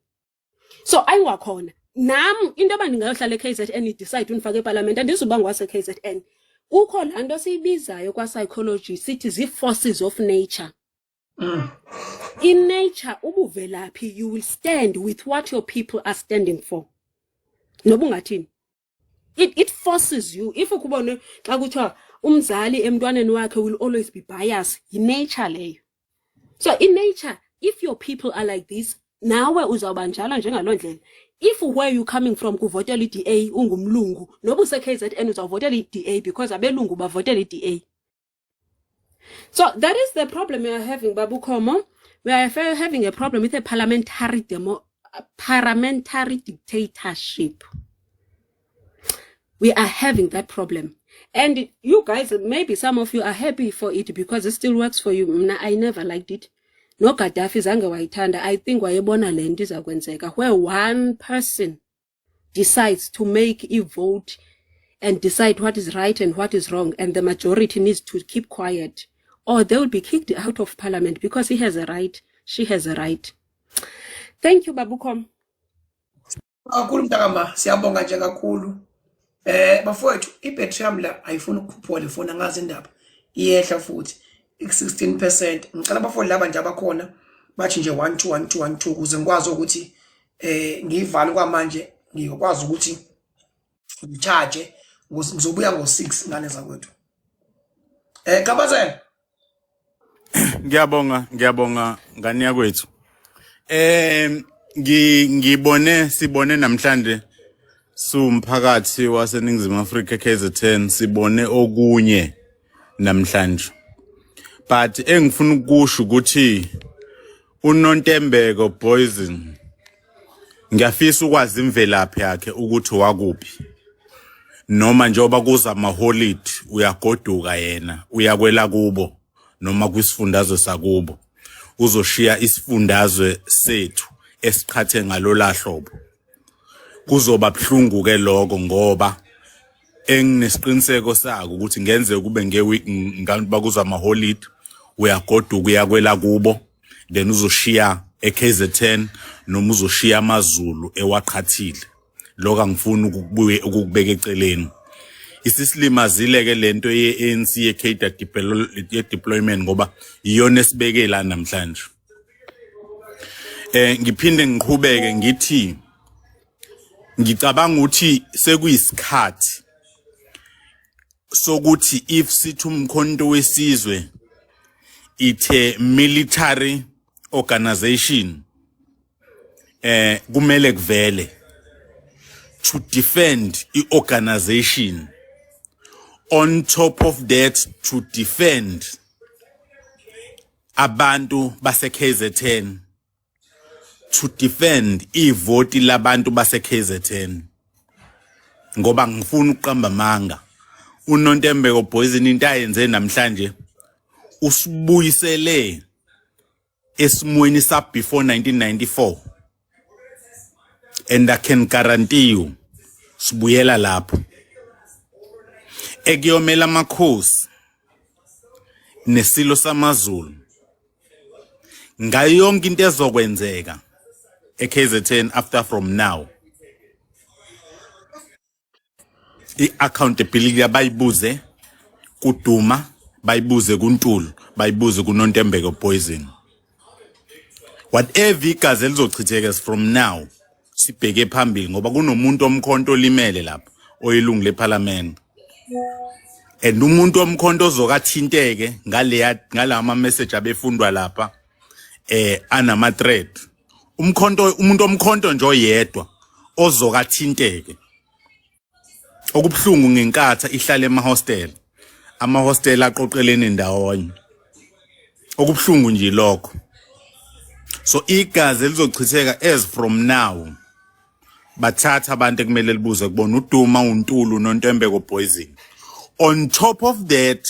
S8: So ayingwakhona. Nam into yoba ndingayohlala e-KZN, idecide undifake epalamente, andizuba ngwase-KZN. Kukho laa nto siyibizayo kwa-psychology, sithi zii-forces of nature. In nature, ubuvelaphi, you will stand with what your people are standing for, noba ungathini. It forces you. If ukubone xa kuthiwa umzali emntwaneni wakhe will always be biased, yi-nature leyo. So in nature, if your people are like this, nawe uzawuba njalo njengaloo ndlela. If where you coming from kuvotela i-DA, ungumlungu noba use-KZN, uzawuvotela i-DA because abelungu bavotela i-DA. So that is the problem we are having, Babu Khomo. We are having a problem with a parliamentary dictatorship. We are having that problem. And you guys, maybe some of you are happy for it because it still works for you. Mna, I never liked it. No Gaddafi zange wayithanda. I think wayebona le nto iza kwenzeka, where one person decides to make a vote and decide what is right and what is wrong, and the majority needs to keep quiet or they will be kicked out of parliament because he has a right, she has a right. Thank you, Babukom.
S2: Kakhulu mntakama, siyabonga nje kakhulu. Bafowethu, ibhetri yami la ayifuni ukukhuphuka le foni, angazi indaba. Iyehla futhi ik-16%. Ngicela abafowethu laba nje abakhona bathi nje 1 2 1 2 1 2 ukuze ngikwazi ukuthi ngiyivale kwamanje, ngiyokwazi ukuthi ngicharge, ngizobuya ngo-6, ngane zakwethu. Kabazela.
S9: Ngiyabonga, ngiyabonga ngane yakwethu. Ngibone sibone namhlanje siwumphakathi waseNingizimu Afrika, KZN, sibone okunye namhlanje. But engifuna ukusho ukuthi uNontembeko Poison, ngiyafisa ukwazi imvelaphi yakhe ukuthi wakuphi. Noma njengoba kuza amaholidi uyagoduka yena, uyakwela kubo noma kwisifundazwe sakubo, uzoshiya isifundazwe sethu esiqhathe ngalola hlobo. Kuzoba buhlungu ke lokho, ngoba enginesiqiniseko sako ukuthi ngenzeka kube ngeweek bakuza amaholidi uyagoduka, uyakwela kubo, then uzoshiya eKZN noma uzoshiya amaZulu ewaqhathile. Lokho angifuni ukubuye ukukubeka eceleni. Isisilimazile ke lento ye-ANC ye-cadre ye-deployment, ngoba iyona esibeke la namhlanje. Ngiphinde ngiqhubeke ngithi ngicabanga ukuthi sekuyisikhathi sokuthi if sithi uMkhonto weSizwe ithe military organization, kumele kuvele to defend i-organization, on top of that to defend abantu base KZN, to defend ivoti labantu base KZN, ngoba ngifuna ukuqamba amanga, uNontembeko Poison into ayenze namhlanje usibuyisele esimweni sa before 1994, and I can guarantee you sibuyela lapho. Ekuyomela amakhosi nesilo samaZulu ngayo yonke into ezokwenzeka eKZN after from now, i-accountability abayibuze kuduma, bayibuze kuNtulu, bayibuze kuNontembeko Poison. Whatever igazi elizochitheka from now sibheke phambili, ngoba kunomuntu omkhonto olimele lapha oyilungu leParliament, and umuntu omkhonto ozokathinteke ngaleya ngalama message abefundwa lapha anama threat. Umkhonto, umuntu omkhonto nje oyedwa ozokathinteke, okubhlungu ngenkatha ihlale ema hostel. Amahostela aqoqelene ndawonye. Okubuhlungu nje lokho. So igazi elizochitheka as from now, bathatha abantu ekumele libuze kubona uDuma, uNtulu noNtembeko Poison. On top of that,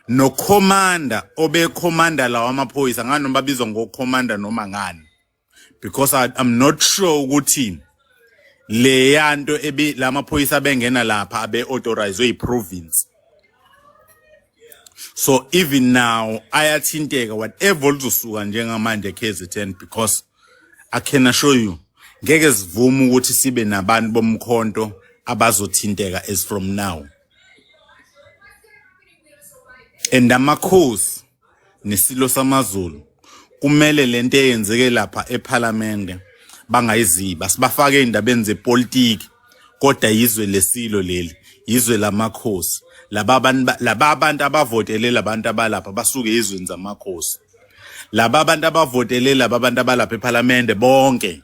S9: no commander obe-commander lawa amaphoyisa, ngani noma babizwa ngo-commander noma ngani, because I'm not sure ukuthi le yanto ebi lamaphoyisa bengena lapha abe authorized yi-province. So even now ayathinteka whatever lizosuka njengamanje KZN, because I can assure you ngeke sivume ukuthi sibe nabantu bomkhonto abazothinteka as from now. And amakhosi nesilo samaZulu kumele lento eyenzeke lapha eParliament bangayiziba, sibafake indabeni zepolitiki, kodwa yizwe lesilo leli, izwe lamakhosi. Laba abantu abavotele labantu abalapha basuke izweni zamakhosi. Laba abantu abavotele laba abantu abalapha eParliament bonke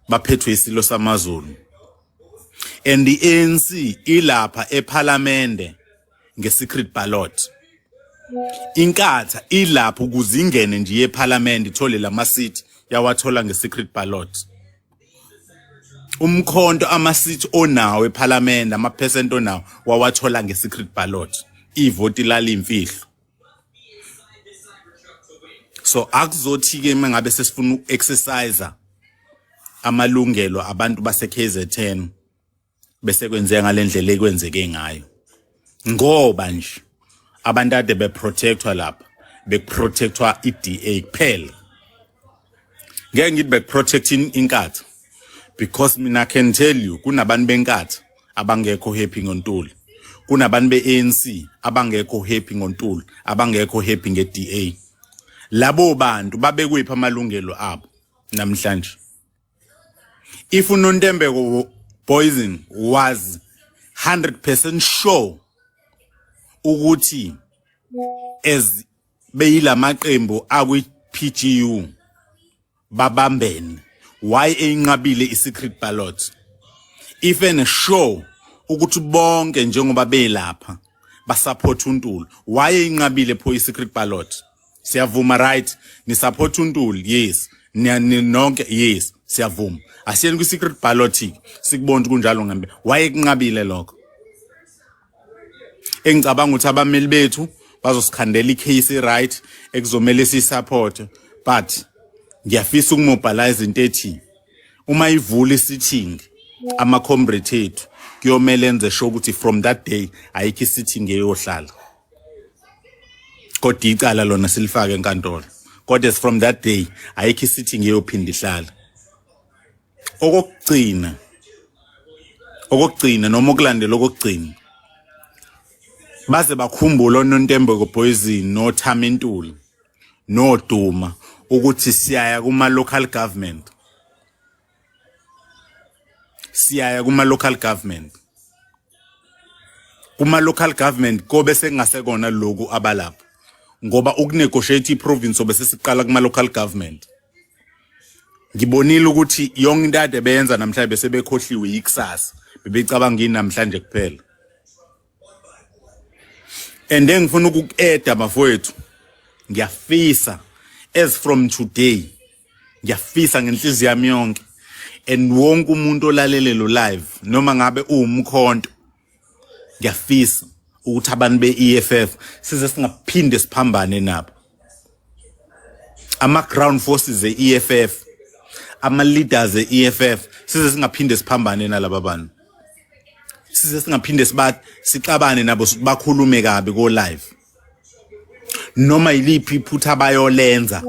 S9: baphethwe isilo samaZulu, and the ANC ilapha eParliament nge-secret ballot. Inkatha ilapho ukuze ingene nje eParliament ithole lama seat yawathola nge-secret ballot. Umkhonto ama seat onawo eParliament, ama percent onawo wawathola nge-secret ballot, ivoti lalimfihlo. So akuzothi ke mangabe sesifuna uku-exercise amalungelo abantu base KZN bese kwenzeka ngalendlela ekwenzeke ngayo, ngoba nje abantu ade beprotectwa lapha bekuprotectwa iDA kuphela. Ngeke ngithi bekuprotect inkatha, because mina can tell you kunabantu benkatha abangekho happy ngoNtuli, kunabantu beANC abangekho happy ngoNtuli, abangekho happy ngeDA. Labo bantu babekwiphi amalungelo abo namhlanje? If uNontembeko Poison was 100% sure ukuthi as beyilamaqembu akwi PGU babambene, why eyinqabile i-secret ballot? If ene sure ukuthi bonke njengoba belapha basupport uNtuli, why eyinqabile pho i-secret ballot? Siyavuma, right, ni support uNtuli, yes, nonke, yes, siyavuma, asiyeni kwi-secret ballot sikubona ukuthi kunjalo ngempela. Why kunqabile lokho? Engicabanga ukuthi abameli bethu bazosikhandela i-case, right, ekuzomela siyisupport, but ngiyafisa ukumobilize into ethi uma ivula isitting, ama-comrade ethu kuyomele enze sure ukuthi from that day ayikho isitting eyohlala, kodwa icala lona silifake enkantolo, kodwa from that day ayikho isitting eyophinda ihlala. Okokugcina noma okulandela okokugcina, baze bakhumbule oNontembeko Poison noThami Ntuli noDuma ukuthi siyaya kuma local government, siyaya kuma local government. Kuma local government kobe sengasekona lokhu abalapha, ngoba ukunegotiate iprovince bese siqala kuma local government. Ngibonile ukuthi yonke into ade beyenza namhlanje bese bekhohliwe yikusasa, bebecabanga yini namhlanje kuphela. And engifuna ukuku-eda bafowethu, ngiyafisa as from today, ngiyafisa ngenhliziyo yami yonke, and wonke umuntu olalele lo live noma ngabe uwumkhonto, ngiyafisa ukuthi abantu be-EFF size singaphinde siphambane nabo. Ama ground forces e-EFF, ama leaders e-EFF, size singaphinde siphambane nalaba bantu, size singaphinde siba sixabane nabo, bakhulume kabi ko live. Noma yiliphi iphutha abayolenza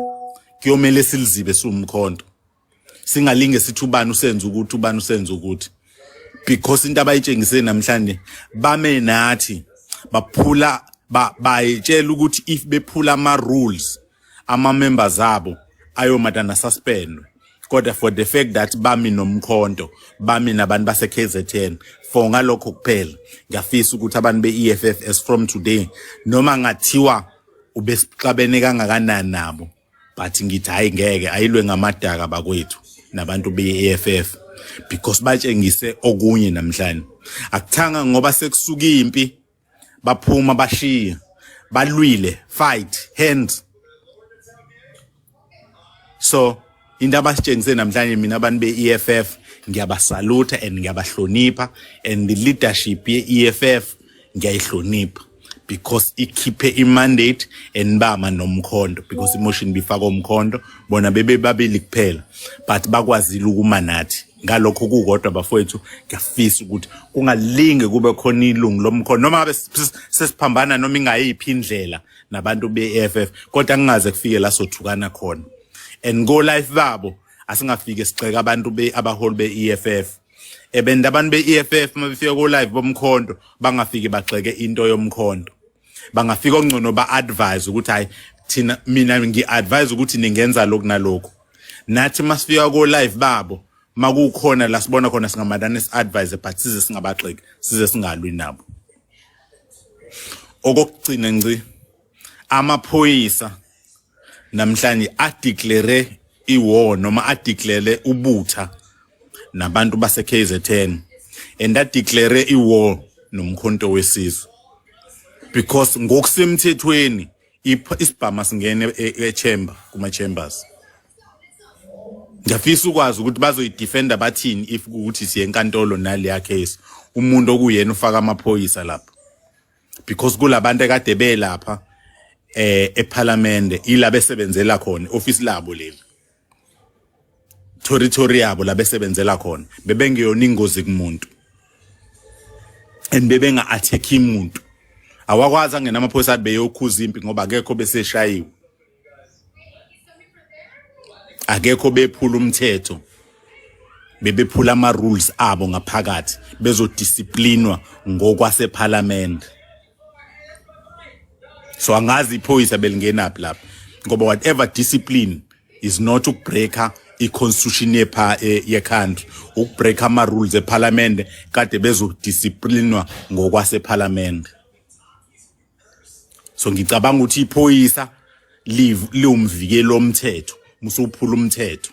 S9: kuyomele silizibe siwumkhonto, singalinge sithi ubani usenza ukuthi, ubani usenza ukuthi, because into abayitshengise namhlanje, bame nathi baphula, bayitshela ukuthi if bephula ama rules, ama members abo ayomadana suspendwe, kodwa for the fact that bami nomkhonto, bami nabantu base KZN, for ngalokho kuphela ngiyafisa ukuthi abantu be-EFF as from today, noma ngathiwa ubesixabene kangakanani nabo, but ngithi hayi, ngeke ayilwe ngamadaka bakwethu nabantu be-EFF, because batshengise okunye namhlanje. Akuthanga ngoba sekusuka impi. Baphuma bashiya. Balwile, fight, hands. So into abasitshengise namhlanje mina abantu be-EFF ngiyabasalutha and ngiyabahlonipha and the leadership ye-EFF ngiyayihlonipha because ikhiphe i-mandate and bama nomkhondo because imotion bifaka umkhondo bona bebe babili kuphela but bakwazile ukuma nathi ngalokho kukodwa bafowethu ngiyafisa ukuthi kungalinge kube khona ilungu lomkhondo noma ngabe sesiphambana noma ingayiphi indlela nabantu be-EFF kodwa kungaze kufike la sothukana khona and go life babo asingafike sigxeka abantu be abaholi be-EFF ebenda abantu be-EFF uma befika ko live bomkhonto bangafiki bagxeke into yomkhonto bangafika ongcono ba-advise ukuthi hayi thina mina ngi-advise ukuthi ningenza lokhu nalokhu nathi masifika ko live babo makukhona la sibona khona singamadane si-advise but size singabagxeki size singalwi nabo okokugcina ngci amaphoyisa namhlanje adeclare iwar noma adeclare ubutha nabantu base KZN and adeclare iwar nomkhonto wesizwe because ngokusemthethweni isibhama singene e-chamber kuma chambers ngiyafisa ukwazi ukuthi bazoyidefenda bathini if ukuthi siye enkantolo naleya case umuntu okuyena ufaka amaphoyisa lapha because kulabantu ekade belapha eh eParliament ila besebenzela khona office labo leli territory yabo la besebenzela khona bebengeyona ingozi kumuntu and bebenga attack imuntu awakwazi angena amaphoyisa athi beyokhuza impi ngoba akekho beseshayiwe akekho bephula umthetho bebephula ama rules abo ngaphakathi bezodisciplinwa ngokwasephalamende so angazi iphoyisa belingenaphi lapha ngoba whatever discipline is not ukubreaker i-constitution yepha e, ye-country ukubreaker ama-rules ephalamende kade bezodisciplinwa ngokwasephalamende so ngicabanga ukuthi iphoyisa liwumvikeli womthetho musuphula umthetho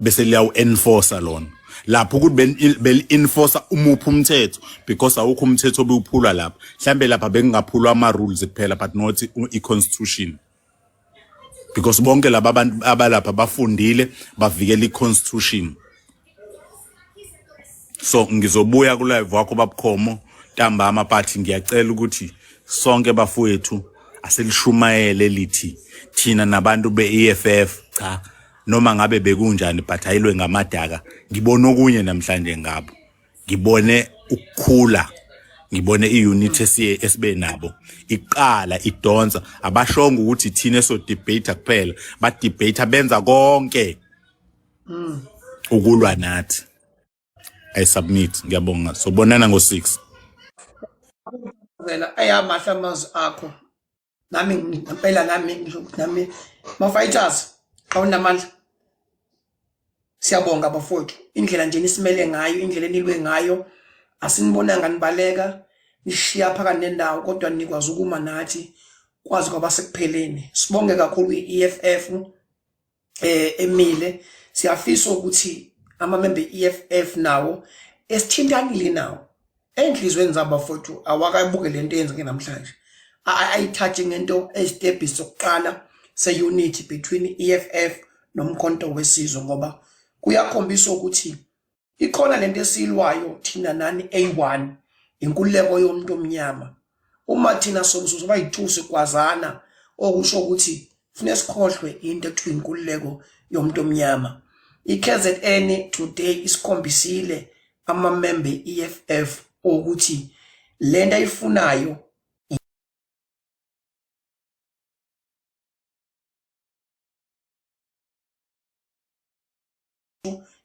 S9: bese liyawu-enforcer lona lapho ukuthi beli-enforcer umuphi umthetho because awukho umthetho obiwuphulwa lapha mhlambe lapha bekungaphulwa ama-rules kuphela but not i-constitution because bonke laba abantu abalapha bafundile bavikela i-constitution so ngizobuya ku live wakho babukhomo ntambama but ngiyacela ukuthi sonke bafowethu asilishumayele lithi thina nabantu be-EFF cha noma ngabe bekunjani but ayilwe ngamadaka ngibona okunye namhlanje ngabo ngibone ukukhula ngibone iunit esiye esibe nabo iqala idonsa abashongo ukuthi thina so debate kuphela ba debate benza konke ukulwa nathi i submit ngiyabonga sobonana ngo-6
S2: Vela ayamahle amazwi akho. Nami ngempela nami ngisho ukuthi nami ma fighters awunamandla. Siyabonga bafowethu indlela nje nisimele ngayo indlela enilwe ngayo asinibonanga nibaleka nishiya phakathi nendawo kodwa nikwazi ukuma nathi kwazi kwaba sekupheleni. Sibonge kakhulu i-EFF eh emile siyafisa ukuthi amamembe EFF nawo esithintanile nawo enhlizweni zabo bafowethu awakabuke lento eyenzeke namhlanje ayithathe ngento ezitebhisi sokuqala se-unity between EFF nomkhonto wesizwe ngoba kuyakhombisa ukuthi Ikhona lento esiyilwayo thina nani A1 inkululeko yomuntu omnyama. Uma thina soba yi-two sigwazana okusho ukuthi kufuneka sikhohlwe into ekuthiwa inkululeko yomuntu omnyama. I-KZN today isikhombisile amamembe e-EFF ukuthi lento ayifunayo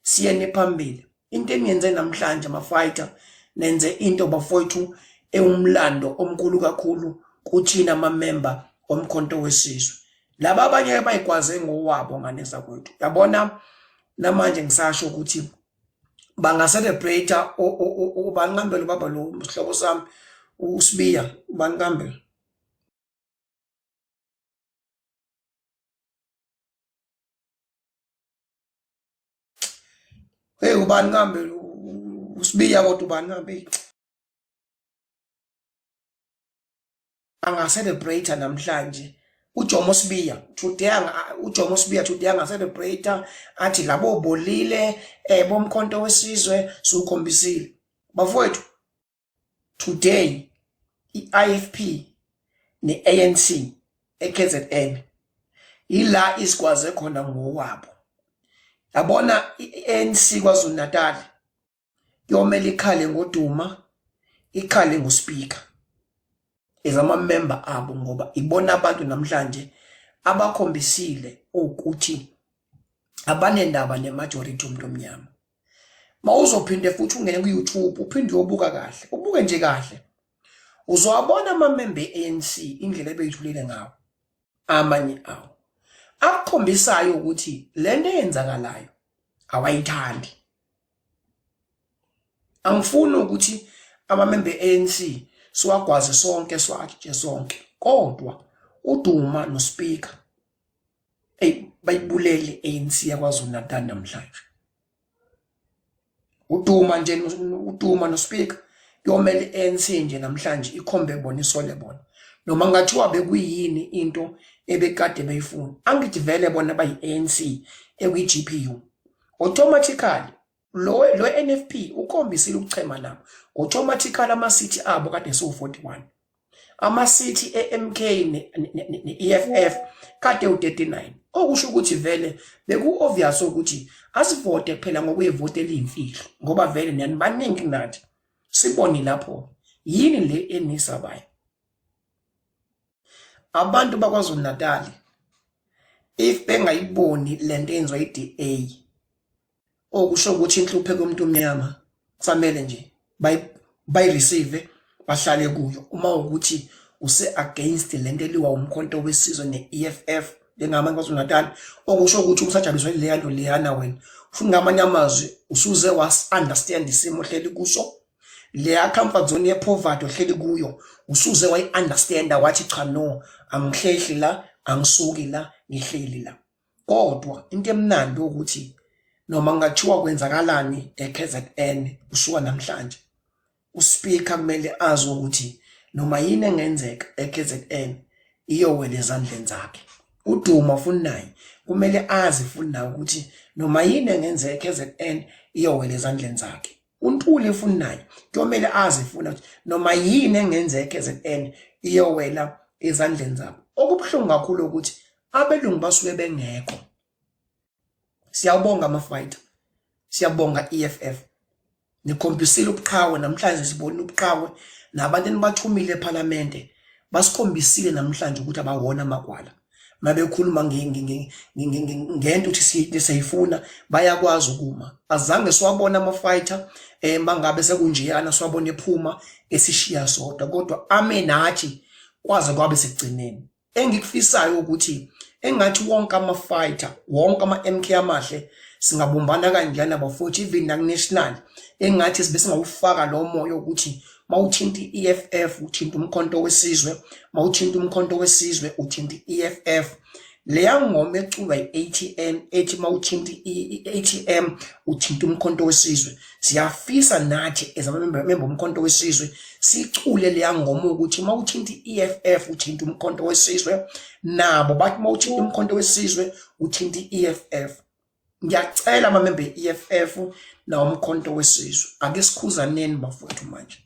S2: siyene phambili into eniyenze namhlanje ama-fighter nenze into bafowethu ewumlando omkhulu kakhulu kuthina amamemba omkhonto wesizwe laba abanye abayigwaze ngowabo ngane zakwethu yabona namanje ngisasho ukuthi banga-celebrate ubanqambela ubaba lo sihlobo sami uSibiya ubanqambela Hey ubani kambe uSibiya kodwa ubani kambe? anga-celebrate namhlanje uJomo Sibiya today, uJomo Sibiya today anga-celebrate athi labo bolile bomkhonto wesizwe siwukhombisile. Bafowethu, today i-IFP ne-ANC eKZN ila isigwaze khona ngowabo. Yabona, i-ANC KwaZulu Natal kuyomela ikhale ngoDuma, ikhale ngospeaker ezama-member abo, ngoba ibona abantu namhlanje abakhombisile ukuthi abanendaba ne-majority umuntu omnyama. Mawuzophinde futhi ungene ku-YouTube, uphinde uyobuka kahle, ubuke nje kahle, uzowabona amamembe e-ANC indlela ebeyithulile ngawo amanye awo, akukhombisayo ukuthi lento eyenzakalayo awayithandi. Angifuni ukuthi amamembe e-ANC siwagwaze sonke, siwatshe sonke, kodwa uDuma nospeaker, ey, bayibulele ANC yaKwaZulu Natal namhlanje. Uduma nje, uDuma nospeaker, kuyomela i-ANC nje namhlanje ikhombe bona, isole bona, noma ngathiwa bekuyini into ebekade beyifuna. Angithi vele bona bayi-ANC ekwi-GPU, automatically lo NFP ukhombisile ukuchema nabo automatically. Ama-seat abo kade siwu-41, ama-seat e-MK ne-EFF kade u-39, okusho ukuthi vele beku-obvious ukuthi asivote kuphela ngokuyivoti eliyimfihlo, ngoba vele nani baningi kunathi. Sibone lapho yini le enisabayo abantu bakwaZulu Natal if bengayiboni lento eyenziwa i-DA, okusho ukuthi inhlupheko yomuntu omnyama kusamele nje bayi-receive, bahlale kuyo. Uma ukuthi use against lento eliwa umkhonto wesizwe ne-EFF njengamanye KwaZulu Natal, okusho ukuthi usajabiswa leya nto leyana wena futhi. Ngamanye amazwi, usuze was-understand isimo ohleli kuso, leya comfort zone ye-poverty ohleli kuyo, usuze wayi-understanda, wathi cha, no, angihlehli la, angisuki la, ngihleli la. Kodwa into emnandi ukuthi noma kungathiwa kwenzakalani e-KZN kusuka namhlanje, uspeaker kumele azi ukuthi noma yini engenzeka e-KZN iyowela ezandleni zakhe. UDuma futhi naye kumele azi futhi naye ukuthi noma yini engenzeka e-KZN iyowela ezandleni zakhe. UNtuli futhi naye kuyomele azi futhi ukuthi noma yini engenzeka e-KZN iyowela ezandleni zabo. Okubuhlungu kakhulu ukuthi abelungu basuke bengekho. Siyabonga ama-fighter, siyabonga EFF, nikhombisile ubuqhawe namhlanje. Sibonile ubuqhawe nabantu enibathumile ephalamende, basikhombisile namhlanje ukuthi abawona amagwala. Mabekhuluma ngento ukuthi siyifuna, bayakwazi ukuma. Azange siwabona ama-fighter mangabe sekunjeyana, siwabona ephuma esishiya sodwa, kodwa ame nathi kwaze kwabe sekugcineni. Engikufisayo ukuthi engathi wonke ama-fighter, wonke ama-MK amahle, singabumbana kanjani bafowethu, even naku-national, engathi sibe singawufaka lo moya ukuthi mawuthinta i-EFF uthinta umkhonto wesizwe, mawuthinta umkhonto wesizwe uthinta i-EFF. Leya ngoma eculwa i-ATM ethi mawuthinta i-ATM uthinta umkhonto wesizwe, siyafisa nathi as amamemba omkhonto wesizwe sicule leya ngoma ukuthi mawuthinta i-EFF uthinta umkhonto wesizwe, nabo bathi mawuthinta umkhonto wesizwe uthinta i-EFF. Ngiyacela amamemba e-EFF nawo umkhonto wesizwe, ake sikhuzaneni bafowethu manje,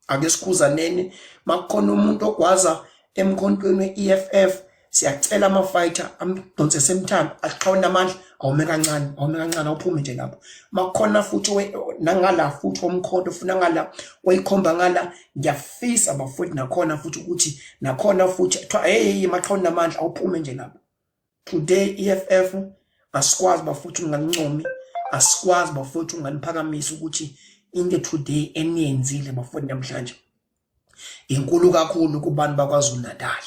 S2: ake sikhuzaneni. Makukhona umuntu ogwaza emkhontweni we-EFF, siyacela ama-fighter amdonse semthambo, aqhawule amandla, awume kancane, awume kancane, awuphume nje lapho. Makukhona futhi nangala futhi womkhonto ufuna ngala oyikhomba ngala, ngiyafisa bafowethu nakhona futhi ukuthi nakhona futhi kuthiwa hey, maqhawule namandla, awuphume nje lapho. Today EFF, asikwazi bafowethu ungancomi, asikwazi bafowethu unganiphakamisa ukuthi into today eniyenzile bafowethu namhlanje inkulu kakhulu kubantu bakwaZulu Natal.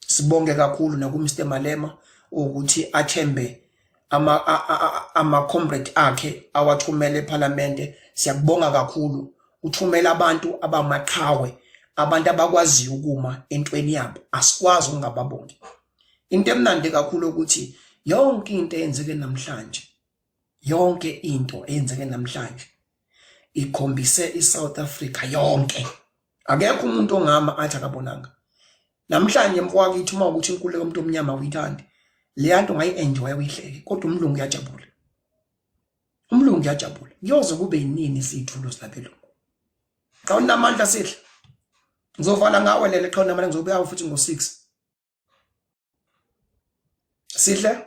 S2: Sibonge kakhulu naku Mr Malema ukuthi athembe ama comrade akhe awathumele eParliament. Siyakubonga kakhulu, uthumela abantu abamaqhawe, abantu abakwaziyo ukuma entweni yabo. Asikwazi ukungababongi. Into emnandi kakhulu ukuthi yonke into eyenzeke namhlanje, yonke into eyenzeke namhlanje ikhombise iSouth Africa yonke. Akekho umuntu ongama athi akabonanga. Namhlanje mfowakithu uma ukuthi inkululeko yomuntu omnyama awuyithandi, leya nto ungayi-enjoya uyihleke, kodwa umlungu uyajabula. Umlungu uyajabula. Kuyoze kube yinini siyithulo silabelungu? Xa unamandla sihle. Ngizovala ngawe lele xa unamandla, ngizobuya futhi ngo-6. Sihle?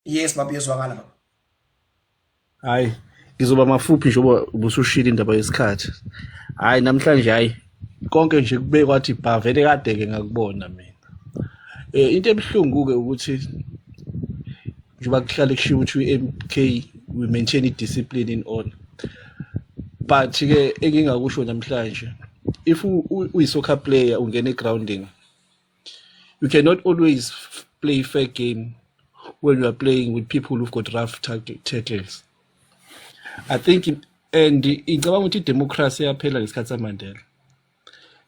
S2: Yes baba, uyezwakala baba.
S10: Hayi, ngizoba mafuphi njengoba ubusushilo indaba yesikhathi. Hayi namhlanje hayi konke nje kube kwathi bha vele kade ke ngakubona mina. Into ebuhlungu ke ukuthi njengoba kuhlale kushiwo ukuthi u-MK we maintain i-discipline in order. But ke engingakusho namhlanje, if uyi-soccer player ungena e-grounding, you cannot always play fair game when you are playing with people who've got rough tackles. I think and ngicabanga ukuthi idemocracy yaphela ngesikhathi saMandela.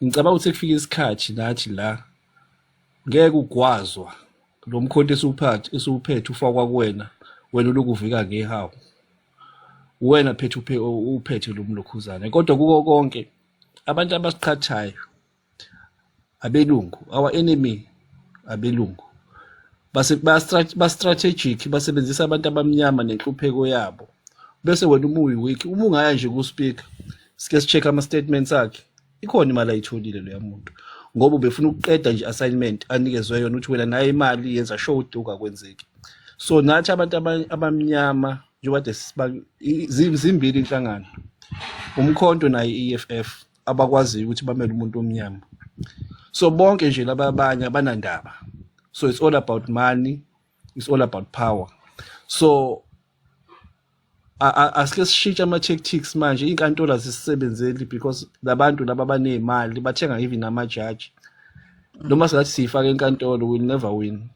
S10: Ngicabanga ukuthi kufika isikhathi nathi la ngeke ugwazwa lo mkhonto esiwuphathe esiwuphethe ufakwa kuwena, wena ulokhu uvika ngehawu. Wena phethe uphethe lo mlokhuzane, kodwa kuko konke abantu abasiqhathayo abelungu, our enemy abelungu, base ba strategic, basebenzisa abantu abamnyama nenhlupheko yabo, bese wena uma uyi-weak, uma ungaya nje ku-speaker, sike si-check ama-statements akhe, ikhona imali ayitholile loya muntu ngoba ubefuna ukuqeda nje assignment anikezwe yona ukuthi wena naye imali yenza sure ukuthi ungakwenzeki. So nathi abantu abamnyama njengoba kade zimbili inhlangano, uMkhonto naye i-EFF, abakwaziyo ukuthi bamele umuntu omnyama. So bonke nje laba abanye abanandaba. So it's all about money, it's all about power. So asike sishintshe ama-tactics manje. Iy'nkantolo azisisebenzeli because labantu laba abaney'mali bathenga even amajaji. Noma singathi siyifake enkantolo, we'll never win.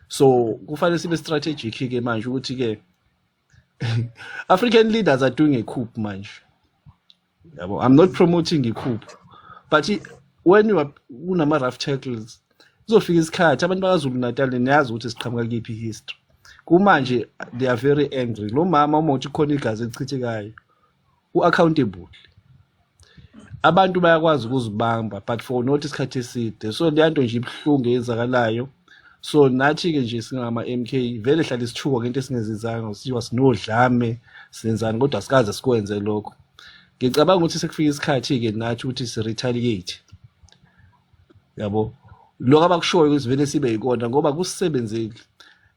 S10: So kufanele sibe strategic-ke manje ukuthi-ke African leaders are doing a coup manje, yabo. I'm not promoting i-coup, but when you are kunama-rough tackles, kuzofika isikhathi abantu bakaZulu Natal, niyazi ukuthi siqhamuka kuyiphi history. Kumanje they are very angry. Lo mama uma uthi khona igazi elichithekayo, u-accountable, abantu bayakwazi ukuzibamba, but for not isikhathi eside. So leya nto nje ibuhlungu eyenzakalayo. So nathi-ke nje singama-MK vele hlale sithuka ngento esingezizanga, siwa sinodlame, senzani, kodwa sikaze sikwenze lokho. Ngicabanga ukuthi sekufika isikhathi-ke nathi ukuthi si-retaliate, yabo, lokho abakushoyo ukuthi vele sibe yikona ngoba kusisebenzeli.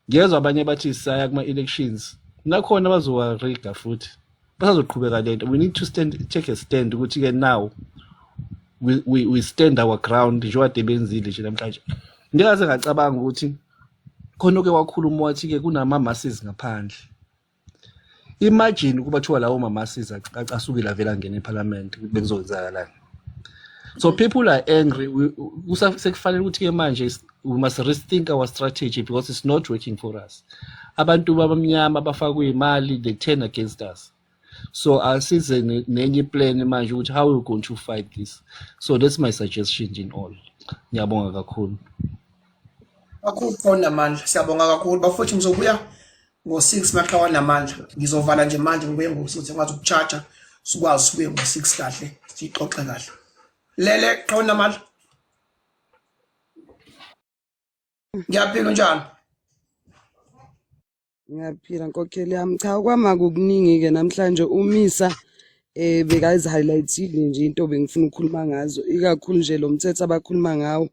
S10: Ngiyezwa abanye bathi saya kuma-elections, nakhona bazowariga futhi basazoqhubeka lento. We need to stand, take a stand ukuthi-ke now we stand our ground njengoba kade benzile nje namhlanje. Ngikaze ngacabanga ukuthi khona oke wakhuluma wathi-ke kunama-masses ngaphandle. Imagine ukuba kuthiwa lawo ma-masses acasukile avele angena ephalamende, ukuthi bekuzokwenzakalani. So people are angry. Sekufanele ukuthi-ke manje we must rethink our strategy because it's not working for us. Abantu abamnyama bafakwe imali, they turn against us. So asize nenye plan manje ukuthi how we going to fight this. So that's my suggestion in all. Ngiyabonga kakhulu.
S2: Kakhulu khona namandla, siyabonga kakhulu bafowethu. Ngizobuya ngo-6 maqhawa namandla. Ngizovala nje manje, ngibuye ngo-6, ngikwazi uku-charge, sikwazi sibuye ngo-6 kahle, sixoxe kahle. Lele qhawe namandla, ngiyaphila, unjani?
S7: Ngiyaphila nkokheli yami. Cha, kwama kukuningi-ke namhlanje. Umisa bekazi-highlight-ile nje into bengifuna ukukhuluma ngazo, ikakhulu nje lo mthetho abakhuluma ngawo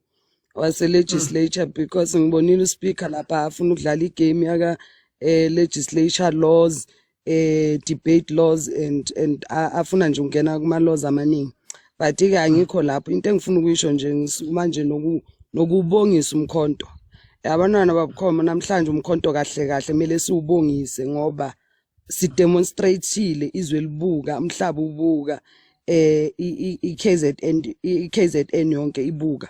S7: wase-legislature, because ngibonile uspeaker lapha afuna ukudlala igame yaka legislature laws, debate laws and afuna nje ukungena kuma laws amaningi, but ke angikho lapho. Into engifuna ukuyisho nje, ngisukuma nje nokubongisa uMkhonto, abantwana babukhoma namhlanje. UMkhonto kahle kahle kumele siwubongise ngoba sidemonstrateile, izwe libuka, umhlaba ubuka, iKZN, iKZN yonke ibuka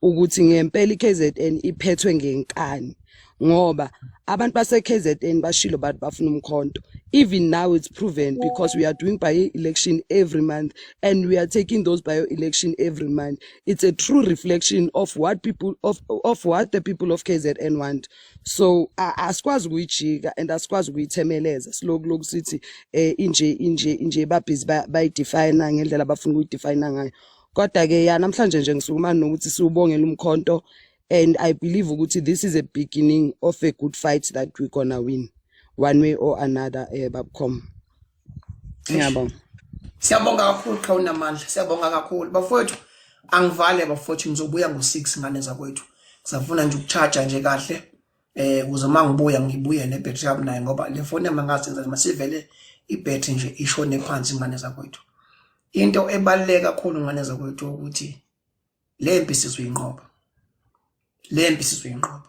S7: ukuthi ngempela iKZN iphethwe ngenkani. Ngoba abantu base KZN bashilo bathi bafuna umkhonto. Even now it's proven because we are doing by-election every month and we are taking those by-election every month. It's a true reflection of what people of what the people of KZN want. So asikwazi ukuyijika and asikwazi ukuyithemeleza siloku loku sithi inje inje inje, babhizi bayidefine ngendlela abafuna ukuyidefine ngayo. Kodwa ke ya, namhlanje nje ngisukuma nokuthi siwubongele umkhonto and I believe ukuthi this is a beginning of a good fight that we're gonna win one way or another. Babcom, ngiyabonga.
S2: Siyabonga kakhulu, qha unamandla. Siyabonga kakhulu, bafowethu. Angivale, bafowethu, ngizobuya ngo-6, ngane zakwethu. Ngisafuna nje ukucharge nje kahle ukuze uma ngibuya ngibuye nebhetri yami nayo, ngoba le phone yami angazenza masivele ibhetri nje ishone phansi, ngane zakwethu. Into ebaluleke kakhulu, ngane zakwethu, ukuthi le mpi sizoyinqoba, le mpi sizoyinqoba.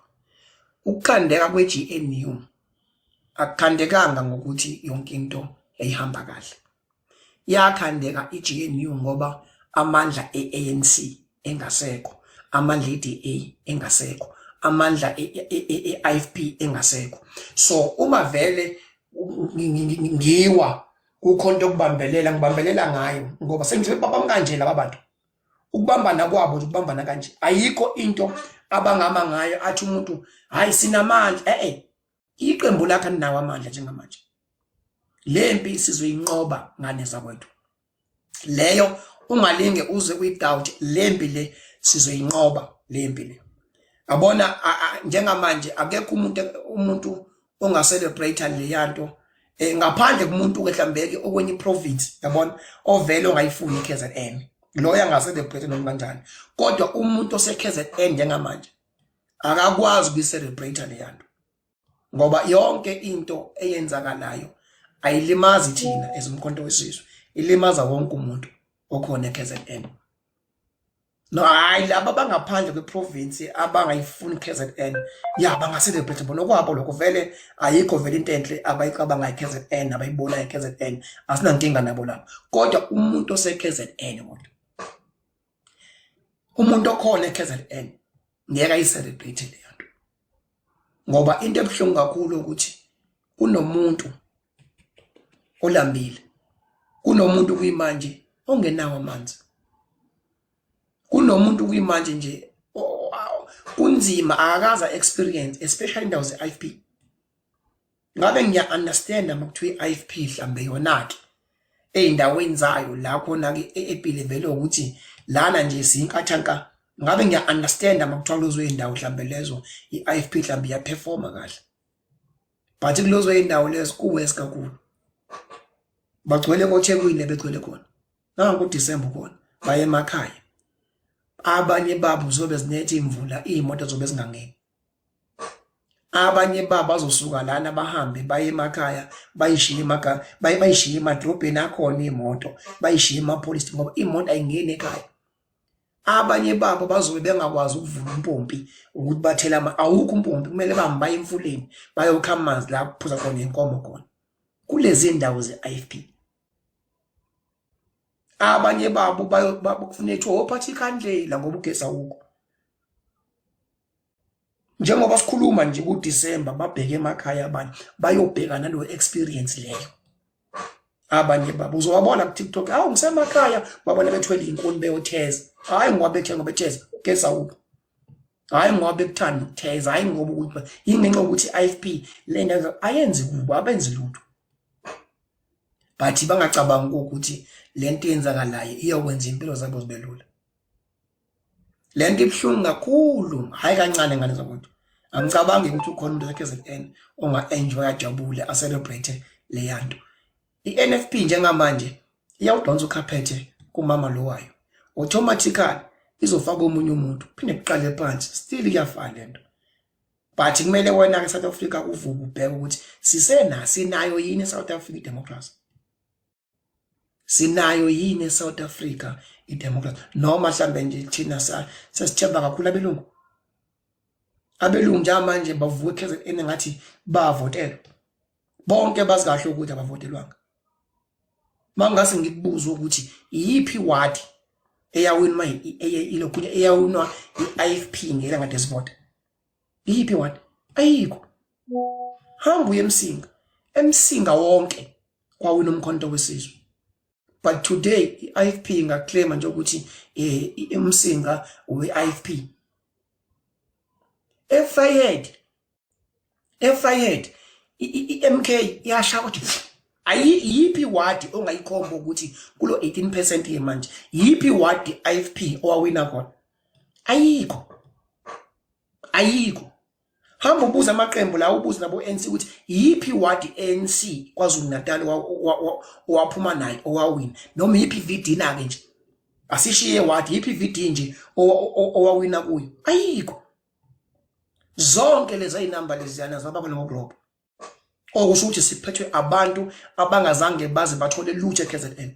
S2: Ukukhandeka kwe-GNU akukhandekanga ngokuthi yonke into yayihamba kahle. Yakhandeka i-GNU ngoba amandla e-ANC engasekho, amandla e-DA engasekho, amandla e-IFP engasekho. So uma vele ngiwa kukhona into okubambelela, ngibambelela ngayo, ngoba sengithe babam kanje laba bantu, ukubambana kwabo nje, ukubambana kanje, ayikho into abangama ngayo athi umuntu hayi sinamandla. Iqembu lakhe alinawo amandla njengamanje. Le mpi sizoyinqoba, ngane zakwethu. Leyo ungalinge uze uyidoubt. Le mpi le sizoyinqoba, le mpi le. Yabona, njengamanje akekho umuntu ongacelebrate leyanto ngaphandle kumuntu ke mhlawumbe okwenye province, yabona, ovele ongayifuni iKZN, loyo angacelebrate noma kanjani. Kodwa umuntu ose KZN njengamanje akakwazi ukuyicelebrate leyanto, ngoba yonke into eyenzakalayo ayilimazi thina ezumkhonto wesizwe, ilimaza wonke umuntu okhona eKZN. No, hayi, laba abangaphandle kweprovince abangayifuni KZN, ya, bangacelebrate bona kwabo lokho. Vele ayikho vele into enhle abayicabanga iKZN, abayibona iKZN, asinankinga nabo lapho. Kodwa umuntu ose KZN, kodwa umuntu okhona eKZN ngeke ayicelebrate leyo nto, ngoba into ebuhlungu kakhulu ukuthi kunomuntu olambile, kunomuntu kuyimanje ongenawo amanzi, kunomuntu kuyimanje nje kunzima akakaza experience, especially indawo ze-IFP. Ngabe ngiya understand uma kuthiwa i-IFP mhlambe yona ke ey'ndaweni zayo la khona ke epile vele ukuthi lana nje siyinkathanka, ngabe ngiya understand uma kuthiwa kulezo y'ndawo mhlambe lezo i-IFP mhlambe iyaperforma kahle. But kulezo y'ndawo lezo kuwes kakhulu, bagcwele koThekwini, begcwele khona nangu kuDisemba khona, baye emakhaya. Abanye babo zobe zinetha imvula, iy'moto zobe zingangeni. Abanye babo bazosuka lana bahambe baye emakhaya, bayishiye emakhaya, bayishiye emadrobheni akhona iy'moto, bayishiye emapholisi ngoba imoto ayingeni ekhaya. Abanye babo bazobe bengakwazi ukuvula umpompi ukuthi bathele ama, awukho umpompi, kumele bahambe baye emfuleni bayokha amanzi la kuphuza khona inkomo khona kulezi ndawo ze-IFP. Abanye babo kufuneka kuthiwa ophatha ikhandlela ngoba ugesi awukho. Njengoba sikhuluma nje kuDisemba, babheke emakhaya abanye, bayobheka nalo experience leyo. Abanye babo uzowabona ku-TikTok, awu, ngisemakhaya, babona bethwele inkuni beyotheza. Hhayi ngoba bethenga betheza, ugesi awukho. Hhayi ngoba bekuthanda ukutheza, hhayi ngoba ukuthi yingenxa yokuthi i-IFP le nto ayenzi kubo, abenzi lutho. But bangacabangi ukuthi le nto eyenzakalayo iyokwenza impilo zabo zibe lula. Le nto ibuhlungu kakhulu, hhayi kancane, ngane zakwethu. Angicabangi ukuthi ukhona umuntu e-KZN onga-enjoy, ajabule, acelebrate leya nto. I-NFP njengamanje iyawudonsa ukhaphethe kumama lo wayo, automatically izofaka omunye umuntu, phinde kuqale phansi, still iyafana lento. But kumele wena-ke South Africa uvuke ubheke ukuthi sisena sinayo yini e-South Africa idemocracy, sinayo yini e-South Africa idemocracy, noma mhlambe nje thina sesithemba kakhulu abelungu. Abelungu njengamanje bavuka e-KZN ngathi bavotelwa bonke, bazi kahle ukuthi abavotelwanga. Mangase ngikubuza ukuthi iyiphi ward eyawinwa ilokhu eyawinwa i-IFP ngelanga lesivota, iyiphi ward? Ayikho. Hamba uye eMsinga. EMsinga wonke kwawina uMkhonto weSizwe. But today i-IFP ingaclaima nje ukuthi uMsinga we-IFP. Efayed eFayed i-MK iyashaya ukuthi ayiphi wadi ongayikhomba ukuthi kulo 18% yemanje yiphi wadi IFP owawina khona. Ayikho. Ayikho. Hamba ubuza amaqembu la, ubuze nabo ANC ukuthi yiphi wadi ANC KwaZulu Natal owaphuma nayo owawina, noma yiphi VD na ke nje. Asishiye wadi, yiphi VD nje owawina kuyo. Ayikho. Zonke lezi inamba leziyana zababa ngokuroba. Okusho ukuthi siphethwe abantu abangazange baze bathole lutho eKZN.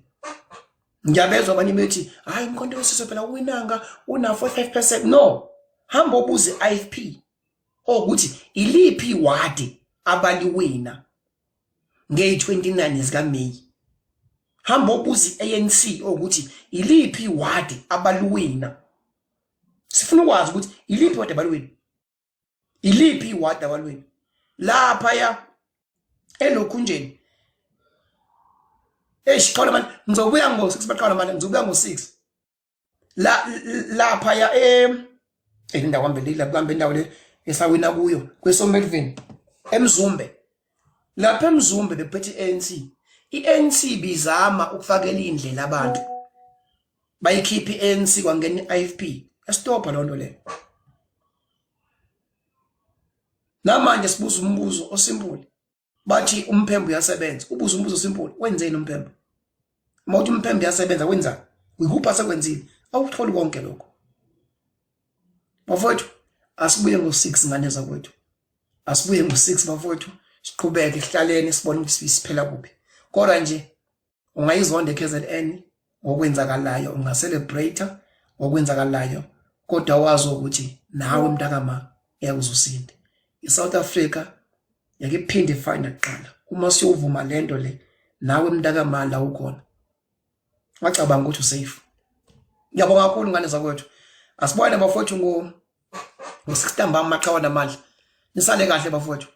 S2: Ngiyabezwa abanye bethi hayi Mkhonto weSizwe phela uwinanga una 45%. No, hamba ubuze IFP ukuthi iliphi wadi abaliwina ngeyi-29 zika May. Hamba ubuze ANC ukuthi iliphi wadi abaliwina. Sifuna ukwazi ukuthi iliphi wadi abaliwina. Iliphi iwadi abalwini lapha ya elokhunjeni. Eish, qala manje ngizobuya ngo-6, baqala manje ngizobuya ngo-6 la lapha ya indawo kambe la kambe indawo le esawina kuyo kweSomerville eMzumbe. Lapha eMzumbe bephethe i-ANC. I-ANC bizama ukufakela indlela abantu bayikhipha i-ANC, kwangena i-IFP, yastopha loo nto leyo. Namanje sibuza umbuzo osimpuli, bathi uMphembe uyasebenza. Ubuza umbuzo osimpuli, wenzeni uMphembe? Uma uthi uMphembe uyasebenza, wenzani? Uyikuphi asekwenzile? Awukutholi konke lokho. Bafowethu, asibuye ngo-6, ngane zakwethu, asibuye ngo-6 bafowethu, siqhubeke sihlaleni sibone ukuthi siphela kuphi. Kodwa nje ungayizonda eKZN ngokwenzakalayo, ungacelebrate ngokwenzakalayo, kodwa wazi ukuthi nawe mntakama ngeke uzusinde. ISouth Africa ngeke iphinde ifane nakuqala uma siyovuma lento le. Nawe mntakama la ukhona wacabanga ukuthi usafe. Ngiyabonga kakhulu ngane zakwethu, asibone bafowethu ngo ngo-6 ntambama. Maqhawe namandla, nisale kahle bafowethu.